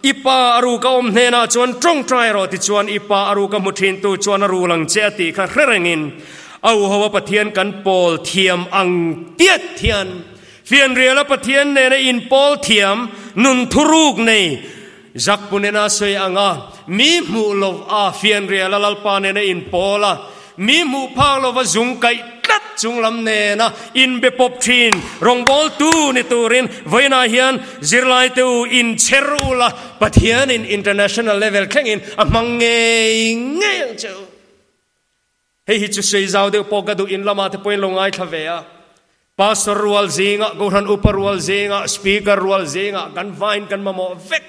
i pa a ruk a awm hnenah chuan tawngtai rawh tichuan i pa a ruk a hmu thintu chuan a rul ang che a tih kha hre rengin a uho a Pathian kan pawl thiam ang tiat hian fianriala Pathian nena inpawl thiam nun thuruk nei Zak punena sawi ang a, mi hmuh lo a fianrial a Lalpa nena inpawl a, mi hmuh phak lova zung kaih tlat chung lam nena inbe pawp thin rawngbawltu ni turin vawiinah hian zirlaite u inchher u la, Pathianin international level thlengin a hmang ngei ngei ang che u. Hei hi chu sei zau deuh pawh ka duh in lamah te pawhin lo ngaithla ve a. Pastor rual zingah, Kohhran upa rual zingah, Speaker rual zingah kan vain kan mamawh vek.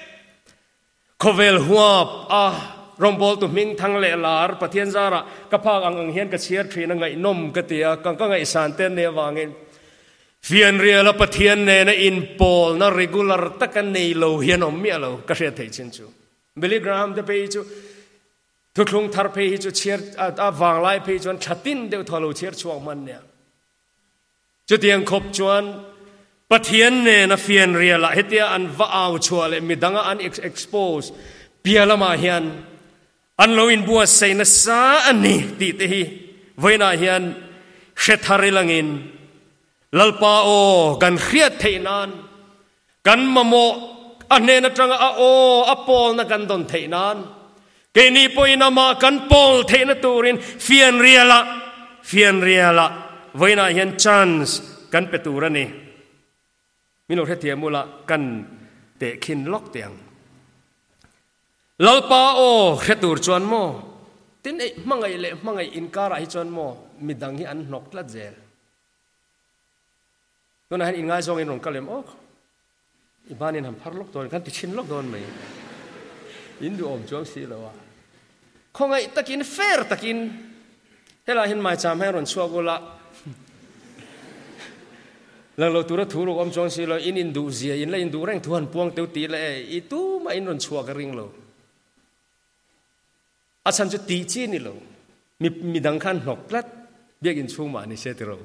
Khawvel huap a rawngbawltu hming thang leh lar Pathian zarah ka phak ang ang hian ka chhiar thin a ngaihnawm ka ti a, ka ngaihsan te an nih avangin fianriala Pathian nena inpawlna regular taka nei lo hian awm miah lo ka hriat theih chin chu. Billy Graham te phei chu Thuthlung thar phei hi chu chhiar a vanglai phei chuan tha tin deuh thaw lo chhiar chhuak hman nia. Chutiang khawp chuan Pathian nen a fianrial ah hetia an va au chhuah leh midang a an expose pia lamah hian an lo inbuatsaih nasa a ni tih te hi vawiinah hian hre thar ilangin Lalpa aw kan hriat theih nan Kan mamawh a hnen atanga a aw a pawlna kan dawn theih nan, keini pawhin amah kan pawl theihna turin fianrialah, fianrialah vawiinah hian chance kan pe tur a ni. Min lo hrethiam ula kan tehkhin lawk teh ang. Lalpa aw hre tur chuan maw? Tin eih hmangaih leh hmangaih inkarah hi chuan maw midang hi an hnawk tlat zel. Tunah hian inngaizawng in rawn kal em awk? I hmanin han phar lawk dawn, kan ti chhin lawk dawn mai. In duhawm chuang si lo a. Khawngaih takin, fair takin helaiah hian maicham hian rawn chhuak ula, lang lo tura thu ruk awm chuang si lo, in induh zia, in la induh reng thu han puang teu tih leh e, i tumah in rawn chhuah ka ring lo. A chhan chu tih chi ni lo, mi midang khan hnawk tlat, biakinn chhung mah ni se ti ro.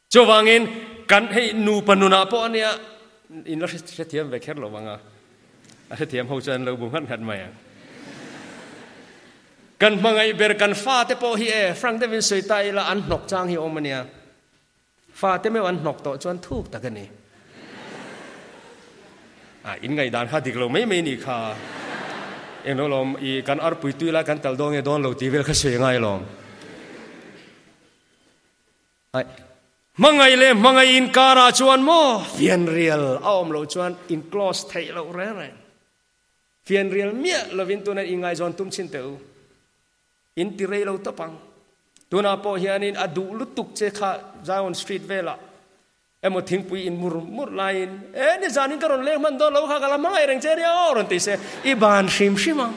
Chuvangin kan hei nupa nunah pawh ania in la hrethiam ve kher lo vang a, a hrethiam ho chuan lo bu nghat nghat mai ang. Kan hmangaih ber kan fate pawh hi e frank deuhin sawi ta ila an hnawk chang hi awm ania. Fate meuh an hnawk tawh chuan thuk tak a ni. A in ngaihdan kha dik lo mai mai nih kha. Englo lawm i kan arpui tui lai kan tal dawn nge dawn lo tih vel kha sawi a ngai lawm. Ai, hmangaih leh hmangaih inkarah chuan maw fianrial a awm loh chuan in close theih loh reng reng. Fianrial miah lovin tuna inngaihzawn tum chhin teh u. In ti rei lo tawp ang. Tunah pawh hianin a duh lutuk che kha Zion Street velah emaw thingpui in mur mur laiin e nizanin ka rawn leng hman dawn lo kha ka la hmangaih reng che nia aw rawn ti se i ban hrim hrim ang.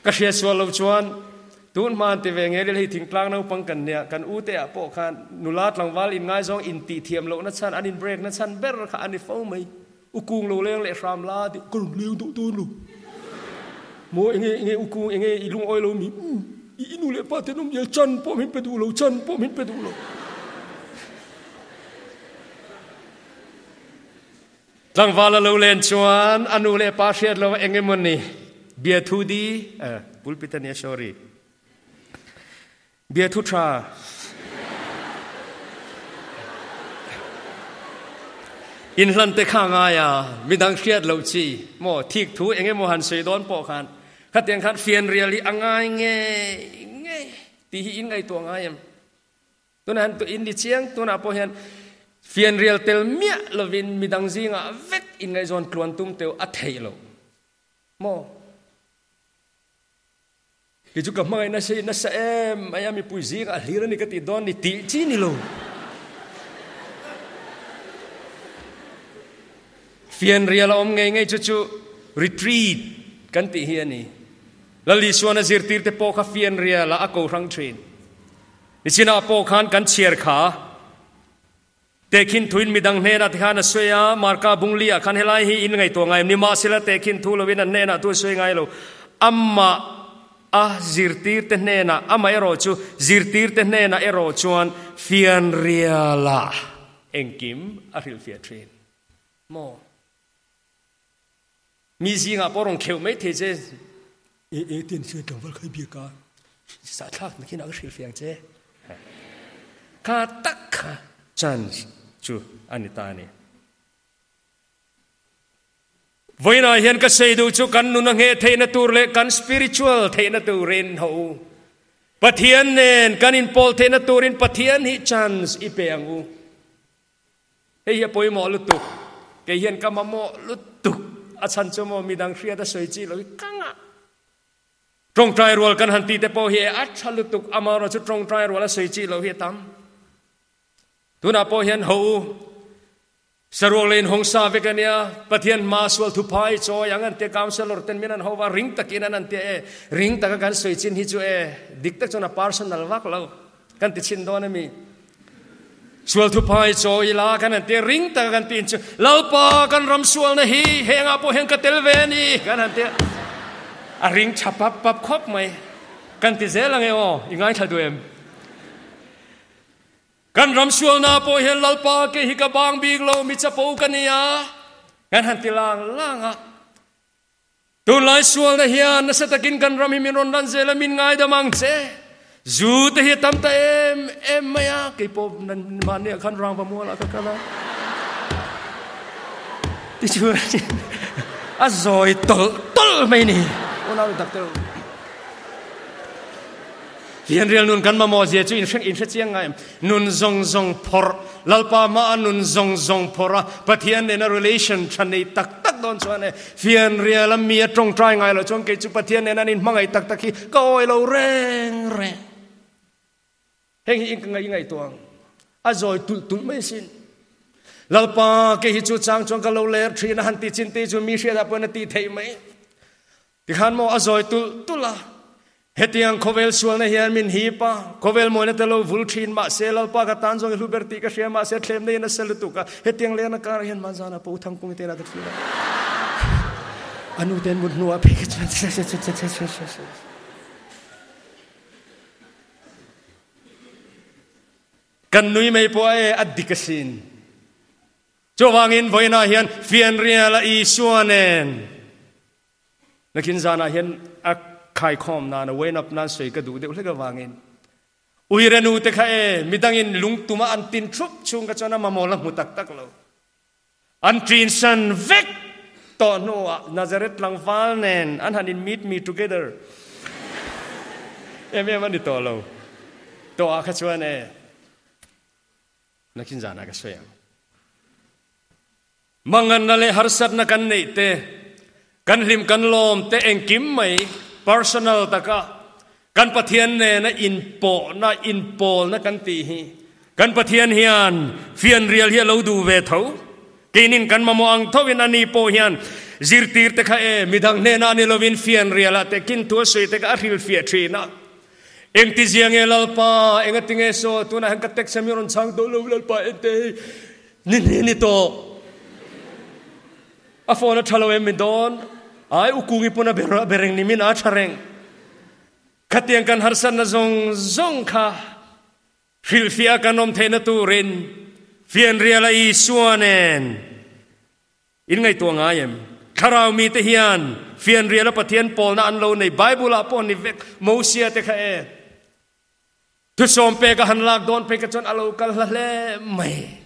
Ka hriat sual lo chuan tun hma an ti ve ngei lel hei thingtlang naupang kan nia kan u te ah pawh khan nula tlangval in ngaizawng in tih thiam loh na chhan an in break na chhan ber kha a ni fo mai. U kung lo leng leh hram la tih ka rawn leng duh dawn lo. Maw enge enge u kung enge i lungawi lo mi i i nu leh pa te an awm dial chan pawh min pe duh lo chan pawh min pe duh lo. Tlangval a lo len chuan a nu leh pa hriat lo eng emaw ni biathu di eh pulpit a nia sorry biathu tha. Inhlan te kha ngai a, midang hriat loh chi maw thik thu eng emaw han sawi dawn pawh khan khatiang khan fianrial hi a ngai ngei ngei tih hi in ngaihtuah ngai em? Tunah hian in ni chiang tunah pawh hian fianrial tel miah lovin midang zingah vek inngaihzawn tluan tum teuh a theih loh maw? Kei chu ka hmangaih nasa i nasa em mai a, mipui zingah a hlir a ni ka tih dawn ni tih chi ni lo. Fianrial a awm ngei ngei chu chu retreat kan tih hi a ni. Lal Isuan a zirtirte pawh kha fianrialah a ko hrang thin. Nichinah pawh khan kan chhiar kha. Tehkhin thuin midang hnenah te khan a sawi a, Marka bungli ah khan helai hi in ngaihtuah ngai em ni? Mahsela tehkhin thu loin an hnenah tu a sawi ngai lo. Amah a zirtirte hnenah, amah erawh chu zirtirte hnenah erawh chuan fianrialah engkim a hrilhfiah thin maw? Mi zingah pawh rawn kheuh mai thei che. E e ten hriat tlangval khai biak a sahthlak na khin a ka hrilhfiah ang che. Kha tak kha chance chu a ni ta a ni. Vawiinah hian ka sei duh chu kan nun a ngheh theihna tur leh kan spiritual theihna turin ho u. Pathian nen kan inpawl theihna turin Pathian hi chance i pe ang u. Hei hi a pawimawh lutuk, kei hian ka mamawh lutuk, a chhan chu maw midang hriat a sawi chi lo hi ka ngah. Tawngtai rual kan han tih te pawh hi e a tha lutuk, amaherawh chu tawngtai rual a sawi chi lo hi a tam. Tunah pawh hian ho u, saruak leh inhawng sa vek a nia, Pathian hma sual thuphai chawi ang an tia councellor ten min an ho va, ring takin an an tia e, ring taka kan sawi chin hi chu e, dik tak chuan a personal vak lo. Kan ti chhin dawn a mi? Sual thuphai chaw ila kan han tia ring taka kan tiin chu Lalpa kan ram sualna hi hengah pawh hian ka tel ve a ni kan han tia a ring tha pap pap khawp mai. Kan ti zel ang e aw, i ngaithla duh em? Kan ram sualna pawh hian Lalpa kei hi ka bang bik lo, mi chapo ka nia kan han ti lang lang a. Tunlai sualna hian nasa takin kan ram hi min rawn lan zel a, min ngaidam ang che. Zu te hi a tam ta em em mai a, kei pawh mahni ah khan rangva mual ah ka kal a. Tichuan a zawi tawlh tawlh mai ni. Unau doctor. Fianrial nun kan mamawh zia chu inhre inhre chiang ngai em? Nun zawng zawng phawrh, Lalpa hmaah nun zawng zawng phawrh a, Pathian nena relation tha nei tak tak dawn chuan e, fianrial a mi a tawngtai ngai loh chuan kei chu Pathian nena an inhmangaih tak tak hi ka awi lo reng reng. Heng hi in ka ngaih ngaihtuah ang. A zawi tulh tulh mai asin. Lalpa kei hi chu chang chuan ka lo ler thin a han ti chin te chu mi hriatah pawhin a tih theih mai. Tikhan maw a zawi tulh tulh a, hetiang khawvel sualna hian min hip a, khawvel mawina te lo vul thin mahse Lalpa ka tan zawng i hlu ber tih ka hria mahse thlemna in a sa lutuk a, hetiang lehna karah hian Manzana pawh u Thangkungi te inah ka thlir a, a nu ten mut hnuah phei kha chuan Kan nui mai pawh a e a dik asin. Chuvangin vawiinah hian fianrial a Isua nen nakin zanah hian a khaikhawm nan a wain up nan sawi ka duh deuh hlek avangin uire nu te kha e midangin lungtuma an tin thup chhung kha chuan a mamawh la hmu tak tak lo. An ṭinsan vek tawh hnuah Nazareth tlangval nen an han in meet me together em em a ni tawh lo. Tawh ah kha chuan e Nakin zanah ka sawi ang. Manganna leh harsatna kan neih te, kan hlim kan lawm te engkim mai personal taka kan Pathian nena inpawhna, inpawlna kan tih hi kan Pathian hian fianrial hi a lo duh ve tho. Keinin kan mamawh ang thovin ani pawh hian zirtir te kha e midang hnenah ni lovin fianrialah te kintu a sawi te kha a hrilhfiah thin a. Engti zia nge Lalpa, engati nge saw tunah hian ka text a mi rawn chhang tawh lo Lalpa ente hei ni hnih ni tawh. A phone a tha lo em mi dawn? Ai u Kungi pawn a be reng ni min a tha reng. Khatiang kan harsatna zawng zawng kha hrilhfiah kan awm theihna turin fianrial a Isua nen In ngaihtuah ngai em? Thlarau mite hian fianriala Pathian pawlna an lo nei. Bible ah pawh ni vek Mosia te kha e. Thusawm pek a han lak dawn phei kha chuan a lo kal hla hle mai.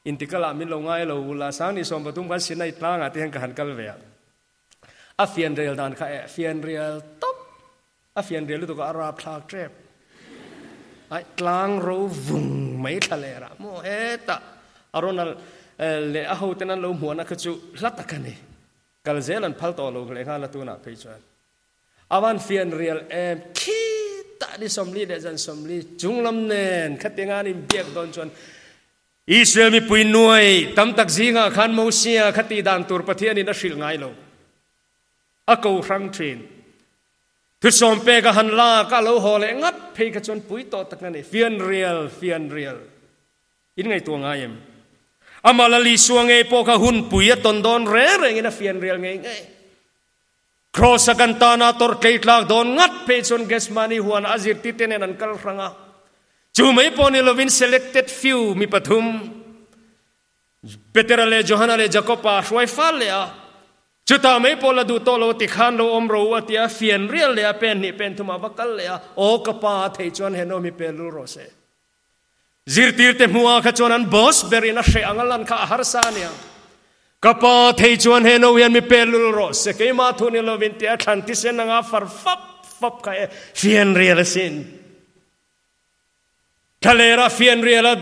Intikal ah min lo ngai lo ula, Sangni 13 khan Sinai tlangah te hian ka han kal ve a. A fianrial dan kha eh fianrial tawp, a fianrial lutuk a a rapthlak tep. Ai tlang ro vung mai thla leh rah maw hetah a rawn al leh a hoten an lo hmuahna kha chu hla tak a ni. Kal zel an phal tawh lo lehnghal a tunah phei chuan. A van fianrial em khitah ni 40 leh zan 40 chunglam nen khatianga an inbiak dawn chuan Israel mipui nuai tam tak zingah khan Mosia kha tih dan tur Pathianin a hrilh ngai lo. A ko hrang thin. Thusawm pek a han lak a lo haw leh ngat phei kha chuan pui tawh tak a ni. Fianrial, fianrial. In ngaihtuah ngai em? Amah Lal Isua ngei pawh kha hunpui a tawn dawn reng rengin a fianrial ngei ngei. Kraws a kan tana tawrh tlei tlak dawn ngat phei chuan Gethsemane huanah a zirtirte nen an kal hrang a. Chu mai pawh ni lovin selected few mi pathum, Petera leh Johana leh Jakoba a hruai fal leh a. Chutah mai pawh la duh tawh lo tikhan lo awm ro u a ti a, fian rial leh a pen hnih pen thumah va kal leh a, Aw ka pa a theih chuan he nawm hi pe lul rawh se. Zirtirte hmuhah kha chuan an boss berin a hreh ang a lan kha a harsa a nia. Ka pa thei chuan he no hian mi pe lul rawh se, keimah thu ni lovin tia thlan thisen anga far fap fap kha e fianrial asin. Thlalera fianriala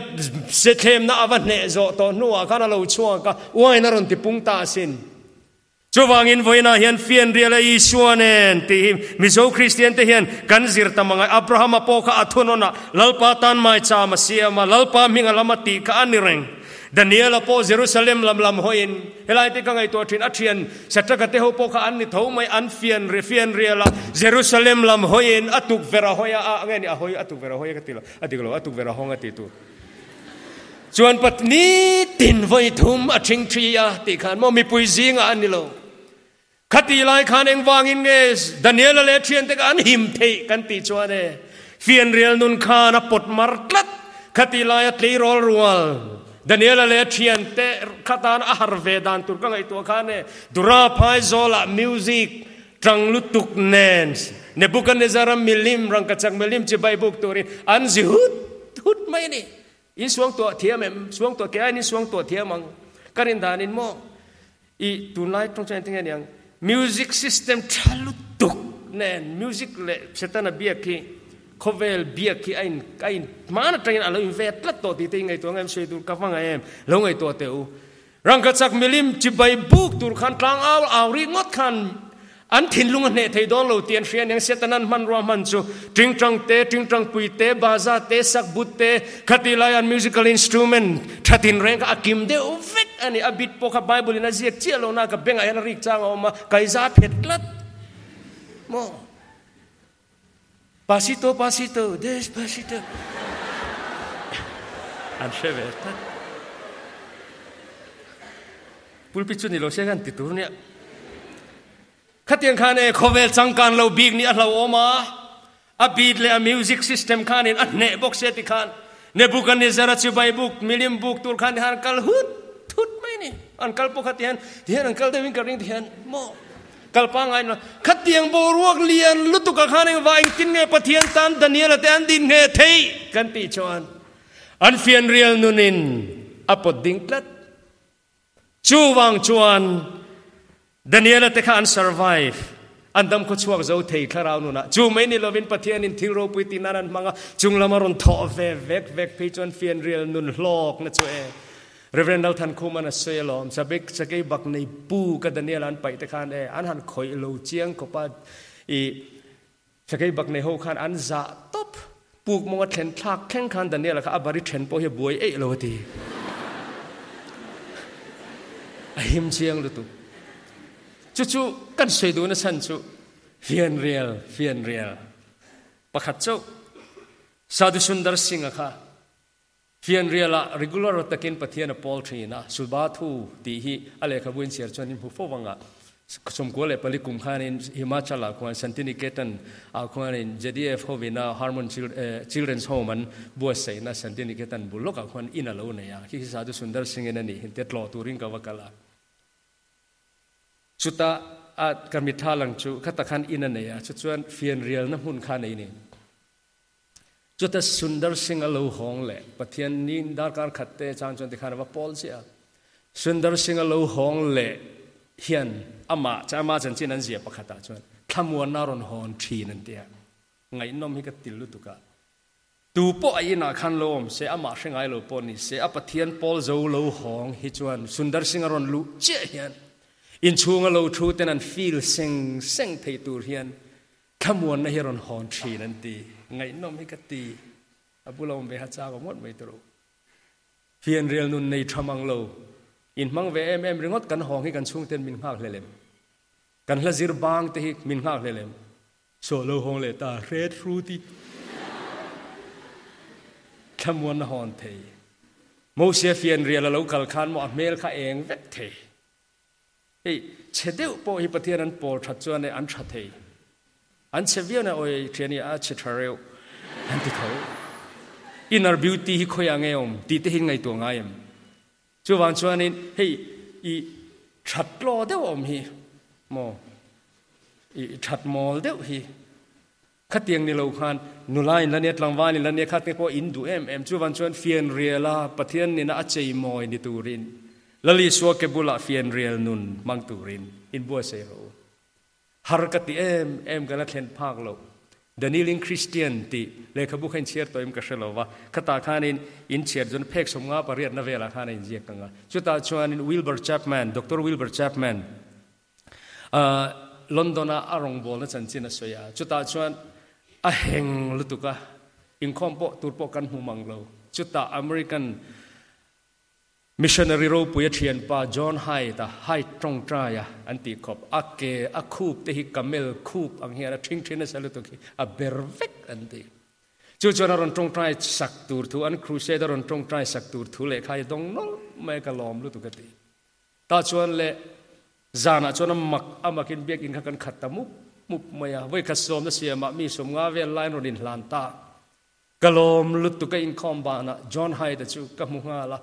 sethlemna a va hneh zawh tawh hnuah khan a lo chhuak a, uain a rawn tipung ta asin. Chuvangin vawiinah hian fianrial a Isua nen tih hi Mizo Kristian te hian kan zir ta mang a. Abrahama pawh kha a thunawnah Lalpa tan maicham a siam a, Lalpa hming a lam a tih kha a ni reng. Daniela pawh Jerusalem lam lam hawiin helai te ka ngaihtuah thin, a thian Satraka te ho pawh kha an ni tho mai, an fian fianrial a, Jerusalem lam hawiin a tukverh a hawi a, a nge ni a hawi a tukverh a hawi a ka ti lo, a dik lo, a tukverh a hawng a ti tur. Chuan patni tin vawi thum a ṭhing ṭhi a tih khan maw mipui zingah a ni lo. Khati lai khan engvangin nge Daniela leh ṭhiante kha an him theih kan tih chuan e, fianrial nun khan a pawt mar tlat. Khati laia tleirawl rual Daniela leh ṭhiante kha tan a har ve dan tur ka ngaihtuah khan e, Dura Phaizawlah music ṭang lutuk nen Nebuchadnezzar-a milim, rangkachak milim chibai buk turin an zi hut hut mai a ni. In suang tuah thiam em? Suang tuah ke aiin in suang tuah thiam ang. Ka rin danin maw i tunlai tawng chuan engtin nge niang? Music system tha lutuk nen music leh Setana biak hi khawvel biak hi a in a in hman atangin a lo in ve tlat tawh tih te i ngaihtuah ang em? Sawi tur ka va ngaih em? Lo ngaihtuah teh u. Rangkachak milim chibai buk tur khan tlang au au rih ngawt khan an thinlung a hneh thei dawn lo tih an hria aniang Satan-an hmanrua hman chu tingtang te, tingtang pui te, baza te, sakbut te, khati lai an musical instrument tha tin reng kha a kim deuh vek a ni. A bit pawh kha Bible in a ziak chiah lo na ka bengah hian a rik chang a awm a, kaiza phet tlat maw. Pasito pasito despacito an hre ve tlat. Pulpit chu ni lo se kan ti tur nia. Khatiang khan e khawvel changkan lo bik nih a hlauhawm a, a beat leh a music system khanin a hneh bawk se ti khan Nebuchadnezzar a chibai buk milim buk tur khan tihan kal hut thut mai ni. An kal pawh kha tihian tihian an kal deuhin ka ring tihian maw. Kal pangngai na khatiang boruak lian lutuk ah khan engvah engtin nge Pathian tan Daniel-a te an din nge theih kan tih chuan an fianrial nunin a pawt ding tlat. Chuvang chuan Daniel-a te kha an survive, an dam khawchhuak zo thei thlarau nunah. Chu mai ni lovin Pathianin thil ropui tih nan an hmang a, chung lama rawn thawh ve vek vek phei chuan fianrial nun hlawkna chu e. Rev. Lalthankhuman a sawi alawm, Sabik sakei bak nei pu ka Daniel an paih te khan e, an han khawih lo chiang khawp a, i sakei bak nei ho khan an zah tawp, puk mawnga thlen thlak thleng khan Daniel-a kha a bari then pawh hi a buai eih lo a ti. A him chiang lutuk. Chu chu kan sawi duhna chhan chu fianrial, fianrial pakhat chauh Sadhu Sundar Singh-a kha Fianrial ah regular takin Pathian a pawl thin a, Subha Thu tih hi a lehkhabu in chhiar chuan in hmu fo vang a, 94 kum khanin Himachal ah khuan Santiniketan ah khuanin JDF hovina Harmon Children's Home an buatsaihna Santiniketan bul lawkah khuan in a lo nei a, khi khi Sadhu Sundar Singh in a nih hinte tlawh turin ka va kal a. Chutah a ka mitha lang chu khata khan in a nei a, chu chuan fianrialna hmun kha a nei ni. Chuta Sundar Singh a lo hawng leh Pathian ni darkar khat te chang chuan tikhan a va pawl chiah a. Sundar Singh a lo hawng leh hian amah ama chanchin an ziah pakhatah chuan thlamuanna a rawn hawn thin an ti a. Ngaihnawm hi ka til lutuk a. Tu pawh a inah khan lo awm se, amah hre ngai lo pawh ni se, a Pathian pawl zo lo hawng hi chuan Sundar Singh a rawn luh chiah hian inchhunga lo thu ten an feel seng seng thei tur hian Thlamuanna hi a rawn hawn thin an ti. Ngaihnawm hi ka ti. A bula awm ve ha chak awm ngawt mai tur u. Fianrial nun nei tha mang lo. In hmang ve em em ringawt kan hawng hi kan chhungten min nghak hlel em? Kan hla zir bang te hi min nghak hlel em? Saw lo hawng leh ta hret hru ti. Thlamuanna hawn thei. Mosia fianrial a lo kal khan maw a hmel kha eng vek thei. Hei, chhe deuh pawh hi Pathian an pawl that chuan e an tha thei. An chhe viau na awi thian hi a chhe tha reuh an ti tho. Inner beauty hi khawiah nge awm tih te hi ngaihtuah ngai em? Chuvang chuanin hei i that tlaw deuh awm hi maw i that mawl deuh hi Khatiang ni lo khan nula in la nia, tlangval in la nia, kha te pawh in duh em em. Chuvan chuan fianriala Pathian nina a cheimawi ni turin, Lal Isua ke bulah fianrial nun hmang turin in buatsaih rawh u. Har ka ti em em ka la thlen phak loh. The Kneeling Christian tih lehkhabu kha in chhiar tawh em ka hre lo va, khatah khanin in chhiar chuan phek 50 pariatna velah khan a inziak ang a. Chutah chuanin Wilbur Chapman, Doctor Wilbur Chapman, London-a a rawngbawlna chanchin a sawi a, chutah chuan a heng lutuk a, inkhawm pawh tur pawh kan hmu mang lo. Chutah American missionary ropui a thianpa John Hyde-a, Hyde tawngtaia an tih khawp, a ke a khup te hi camel khup ang hian a thingthi nasa lutuk hi a ber vek an ti. Chu chuan a rawn tawngtai sak tur thu, an crusade a rawn tawngtai sak tur thu lehkha hi dawng nawlh mai a, ka lawm lutuk a ti. Tah chuan le zanah chuan a mak a makin biakinn kha kan khat ta mup mup mai a, vawikhat sawmna siamah mi 50 vel laiin rawn inhlan ta. Ka lawm lutuk a inkhawm banah John Hyde-a chu ka hmu nghal a,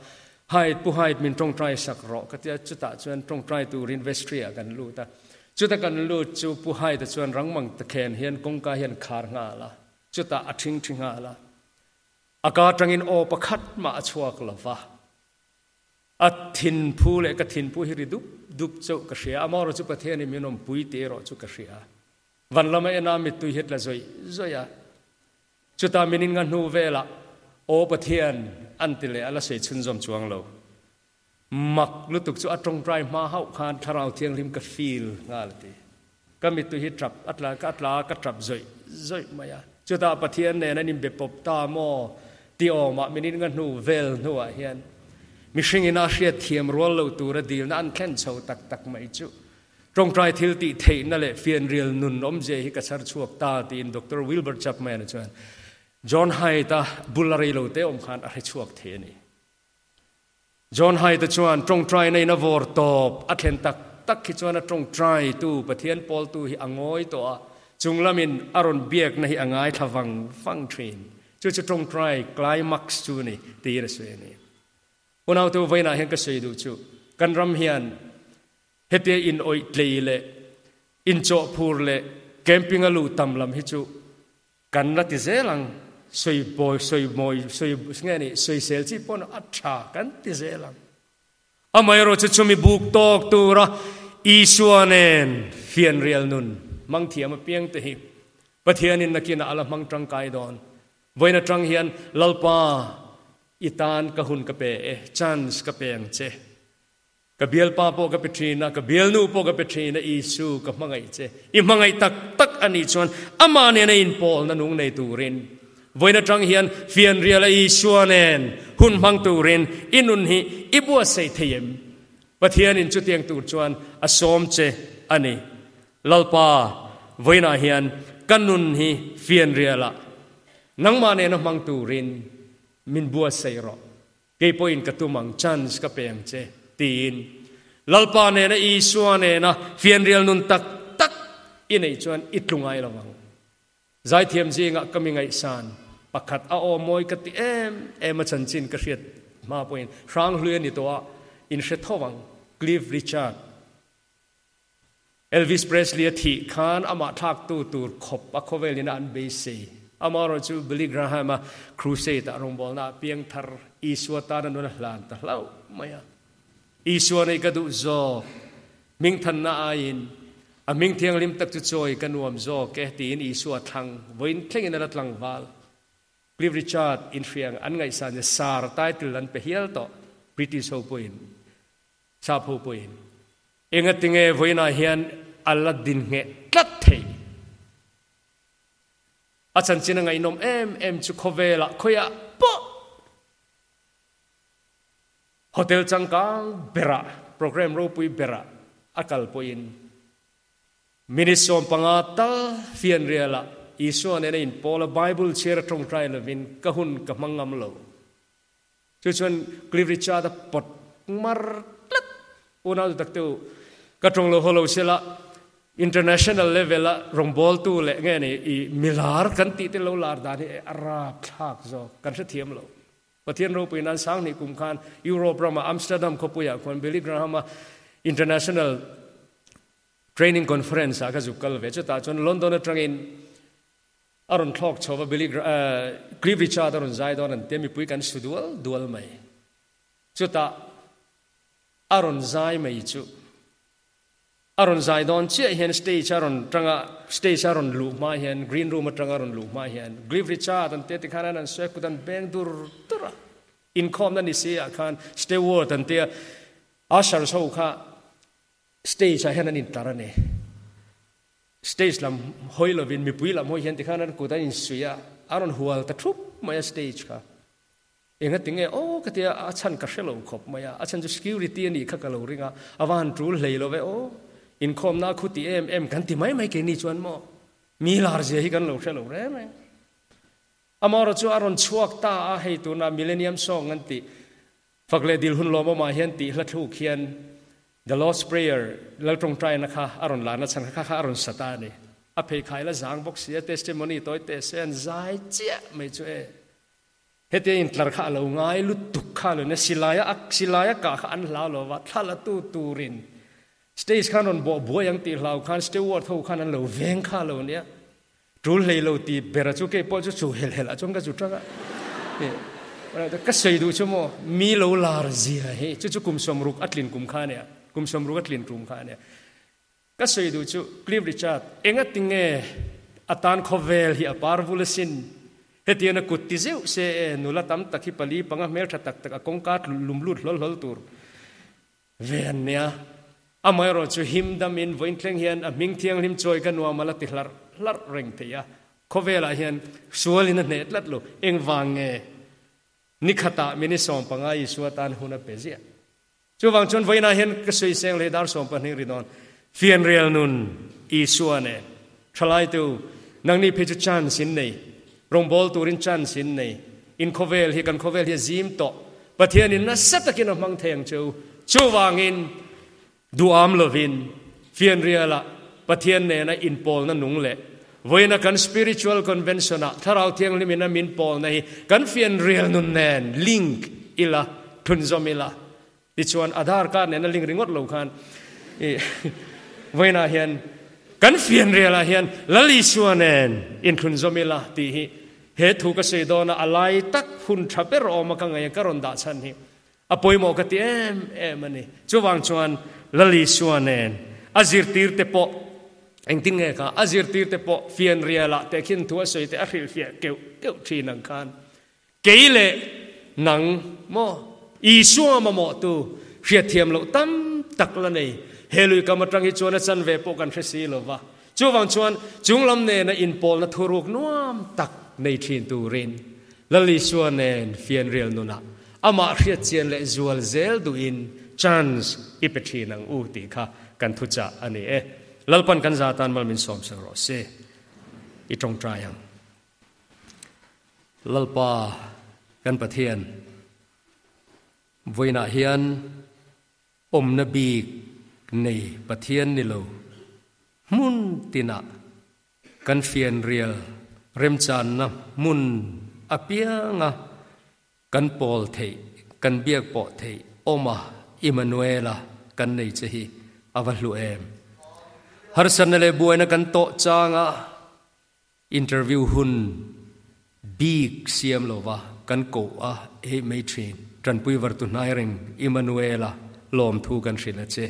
Hyde, Pu Hyde min tawngtai sak rawh ka ti a, chutah chuan tawngtai turin vestry-ah kan lut a. Chuta kan lut chu Pu Hyde-a chuan rangmang takhen hian kawngka hian khar nghal a, chutah a thingthi nghal a. A ka atangin aw pakhat mah a chhuak lo va. A thinphu leh ka thinphu hi ri dup dup chauh ka hria. Amaherawh chu Pathianin min awmpui tih erawh chu ka hria. Van lama ena mittui hi tla zawih zawih a. Chutah min innga hnu velah, Aw Pathian, an ti leh a la sawi chhunzawm chuang lo. Mak lutuk chu a tawngtai hma hauh khan Thlarau Thianghlim ka feel nghal a ti. Ka mittui hi tap a tla ka tla ka tap zawih zawih mai a. Chutah Pathian nen an inbe pawp ta maw ti awmah min innga hnu vel hnuah hian mihring ina hriat thiam rual lo tura dilna an thlen chho tak tak mai chu tawngtai thil tih theihna leh fianrial nun awmzia hi ka chhar chhuak ta tiin Doctor Wilbur Chapman-a chuan John Hyde-a bul a rei lo te awm khan a hre chhuak thei a ni. John Hyde chuan tawngtaina in a vawr tawp a thlen tak tak hi chuan a tawngtaitu Pathian pawltu hi a ngawi tawh a, chung lamin a rawn biakna hi a ngaithla vang vang thin. Chu chu tawngtai climax chu ni tiin a sawi a ni. Unautu vawiinah hian ka sawi duh chu kan ram hian hetia in awih tlei leh inchawhphur leh camping a luh tam lam hi chu Kan la ti zel ang, sawi bawi, sawi mawi, sawi nge ni, sawisel chi pawn a tha kan ti zel ang. Amaherawh chu chumi buk tawk tura Isua nen fianrial nun hmang thiam apiang te hi Pathianin nakinah a la hmang tangkai dawn. Vawiin atang hian Lalpa i tan ka hun ka pe e, chance ka pe ang che. Ka bialpa pawh ka pe thin a, ka bialnu pawh ka pe thin a, Isu ka hmangaih che. I hmangaih tak tak a nih chuan amah nena inpawlna nung nei turin, vawiin atang hian fianriala Isua nen hun hmang turin i nun hi i buatsaih thei em? Pathianin chutiang tur chuan a sawm che a ni. Lalpa, vawiinah hian ka nun hi fianriala nangmah nena hmang turin min buatsaih rawh. Kei pawhin ka tum ang, chance ka pe ang che, tiin. Lalpa nena Isua nena fianrial nun tak tak i neih chuan i tlu ngai lo ang. Zaithiam zingah ka mi ngaihsan pakhat a aw mawi ka ti em em a chanchin ka hriat hma pawhin Hranghlui a ni tawh a, in hre tho ang, Cliff Richard. Elvis Presley a thih khan amah thlaktu tur khawp a khawvelin a an beisei. Amaherawhchu Billy Graham-a crusade-ah rawngbawlna ah piangthar Isua tana nun a hlan ta hlauh mai a. Isua nei ka duh zawk, hmingthanna aiin a hming thianghlim tak chu chawi ka nuam zawk e tiin Isua thlang vawiin thlengin a la tlangval. Cliff Richard inhriang an ngaihsan hi Sir title an pe hial tawh British ho pawhin, Sap ho pawhin. Engatinge vawiinah hian a la din ngheh tlat theih? A chanchin a ngaihnawm em em chu khawvelah khawiah pawh Hotel changkang berah program ropui berah a kal pawhin minute 15 tal fianrialah Isua nena inpawl a Bible chhiar a tawngtai lovin ka hun ka hmang ngam lo. Chu chuan Cliff Richard a pawt mar tlat. Unau duh tak te u, ka tawng lo haw lo sela international level a rawngbawltu leh nge ni i milar kan tih te lo lar dan hi a rapthlak zawk kan hrethiam lo. Pathian ropui nan sanghnih kum khan Europe rama Amsterdam khawpuiah khuan Billy Graham-a International Training Conference ah ka zuk kal ve. Chutah chuan London atangin a rawn thlawk chho va, Billy Cliff Richard a rawn zai dawn an tia, mipui kan su dual dual mai. Chutah a rawn zai mai chu. A rawn zai dawn chiah hian stage a rawn tanga stage a rawn luh hma hian green room atanga a rawn luh hma hian Cliff Richard an tia tikhan an an sawi a kut an beng dur dur a, inkhawmna ni si ah khan steward an tia ushers ho kha stage ah hian an intlar a ni. Stage lam hawi lovin mipui lam hawi hian tikhan an kut an insuih a, a rawn hual ta thup mai a stage kha. Engati nge aw ka tia a chhan ka hre lo khawp mai a, a chhan chu security a nih kha ka lo ring a, a va han tul hlei lo ve aw, inkhawmna a khu ti em em kan ti mai mai keini chuan maw, mi lar zia hi kan lo hre lo reng reng. Amaherawh chu a rawn chhuak ta a, hei tuna Millennium Song an tih fak leh dil hun lawmawmah hian tih hla thluk hian The Lord's Prayer, Lal Tawngtaina kha a rawn larna chhan kha kha a rawn sa ta a ni. A pheikhai la zang bawk si a, testimony tawi teh se an zai chiah mai chu e. Hetia intlar kha a lo ngai lutuk kha lo nia, silaia a silaia kah kha an hlau lo va, thla la tu turin stage khan rawn bawh buai ang tih hlau khan steward ho khan an lo veng kha lo nia, tul hlei lo ti bera chu kei pawh chu chu hel hel ah chuan ka zu tang a, ka sawi duh chu maw mi lo lar zia hi chu chu kum 60 a tlin kum kha nia, kum 60 a tlin tum kha nia. Ka sawi duh chu Cliff Richard engatinge a tan khawvel hi a par vul asin. Hetian a kut ti zeuh se e, nula tam tak hi pali panga hmeltha tak tak a kawngka lum lut hlawl hlawl tur ve an nia. Amaherawh chu him dam in vawiin thleng hian a hming thianghlim chawi ka nuam a la ti hlarh hlarh reng thei a. Khawvelah hian sual in a hneh tlat lo. Engvang nge nikhatah minute 15 Isua tan hun a pe ziah. Chuvang chuan vawiinah hian ka sawi seng leh dar 12 ri dawn. Fianrial nun Isua nen thalaitu nangni phei chu chance in nei, rawngbâwl turin chance in nei. In khawvel hi kan khawvel hi a zim tawh. Pathianin nasa takin a hmang thei ang che u. Chuvangin duham lovin fianrialah Pathian nena inpawlna nung leh vawiina kan Spiritual Convention-ah Thlarau Thianghlimin a min pawlna hi kan fianrial nun nen link ila, thunzawm ila. Tichuan Aadhaar card nena link ringawt lo khan i vawiinah hian kan fianrialah hian Lal Isua nen inthlunzawm ila tih hi he thu ka sawi dawna a lai tak hun tha ber awma ka ngaih a ka rawn dah chhan hi A pawimawh ka ti em em a ni. Chuvang chuan Lal Isua nen a zirtirte pawh engtin nge kha a zirtirte pawh fianrialah tehkhin thu a sawi te a hrilhfiah keuh keuh thin ang khan kei leh nang maw Isua mamawhtu hriatthiam loh tam tak la nei he lui kam atang hi chuan a chanve pawh kan hre si lo va. Chuvang chuan chunglam nena inpawlna thuruk nuam tak nei thin turin Lal Isua nen fianrial nunah amah hriatchian leh zual zel duhin chance i pe thin ang u tih kha kan thuchah a ni e. Lalpan kan za tan mal min sawm sak rawh se. I tawngtai ang. Lalpa kan Pathian, vawiinah hian Awmna bik nei Pathian ni lo, hmun tinah kan fianrial remchanna hmun apianga kan pawl theih, kan biak pawh theih awma Immanuela kan nei che hi a va hlu em. Harsatna leh buaina kan tawh changa interview hun. Bik siam lova kan koh a eih mai thin. Tanpui vartu hnai reng Immanuela lawmthu kan hrilh a che.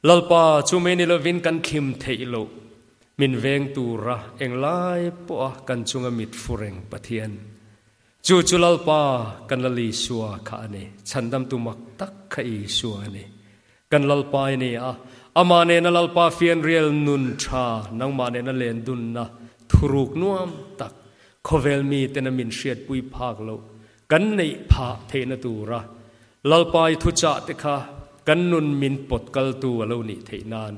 Lalpa chu mai ni lovin kan thlim theih loh min veng tura englai pawha kan chunga mit fu reng Pathian. Chu chu Lalpa kan Lal Isua kha a ni. Chhandamtu mak tak kha Isua a ni. Kan Lalpa i ni a, amah nena Lalpa fianrial nun tha, nangmah nena len dunna thuruk nuam tak, khawvel mitena min hriatpui phak loh kan neih phah theihna tura Lalpa i thuchah te kha kan nun min pawt kaltu a lo nih theih nan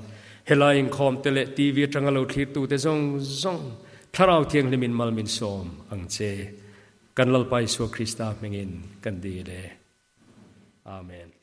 helai inkhawm te leh TV atanga lo thlirtu te zawng zawng Thlarau Thianghlimin mal min sawm ang che. Kan Lalpa Isua Krista hmingin kan dil e. Amen.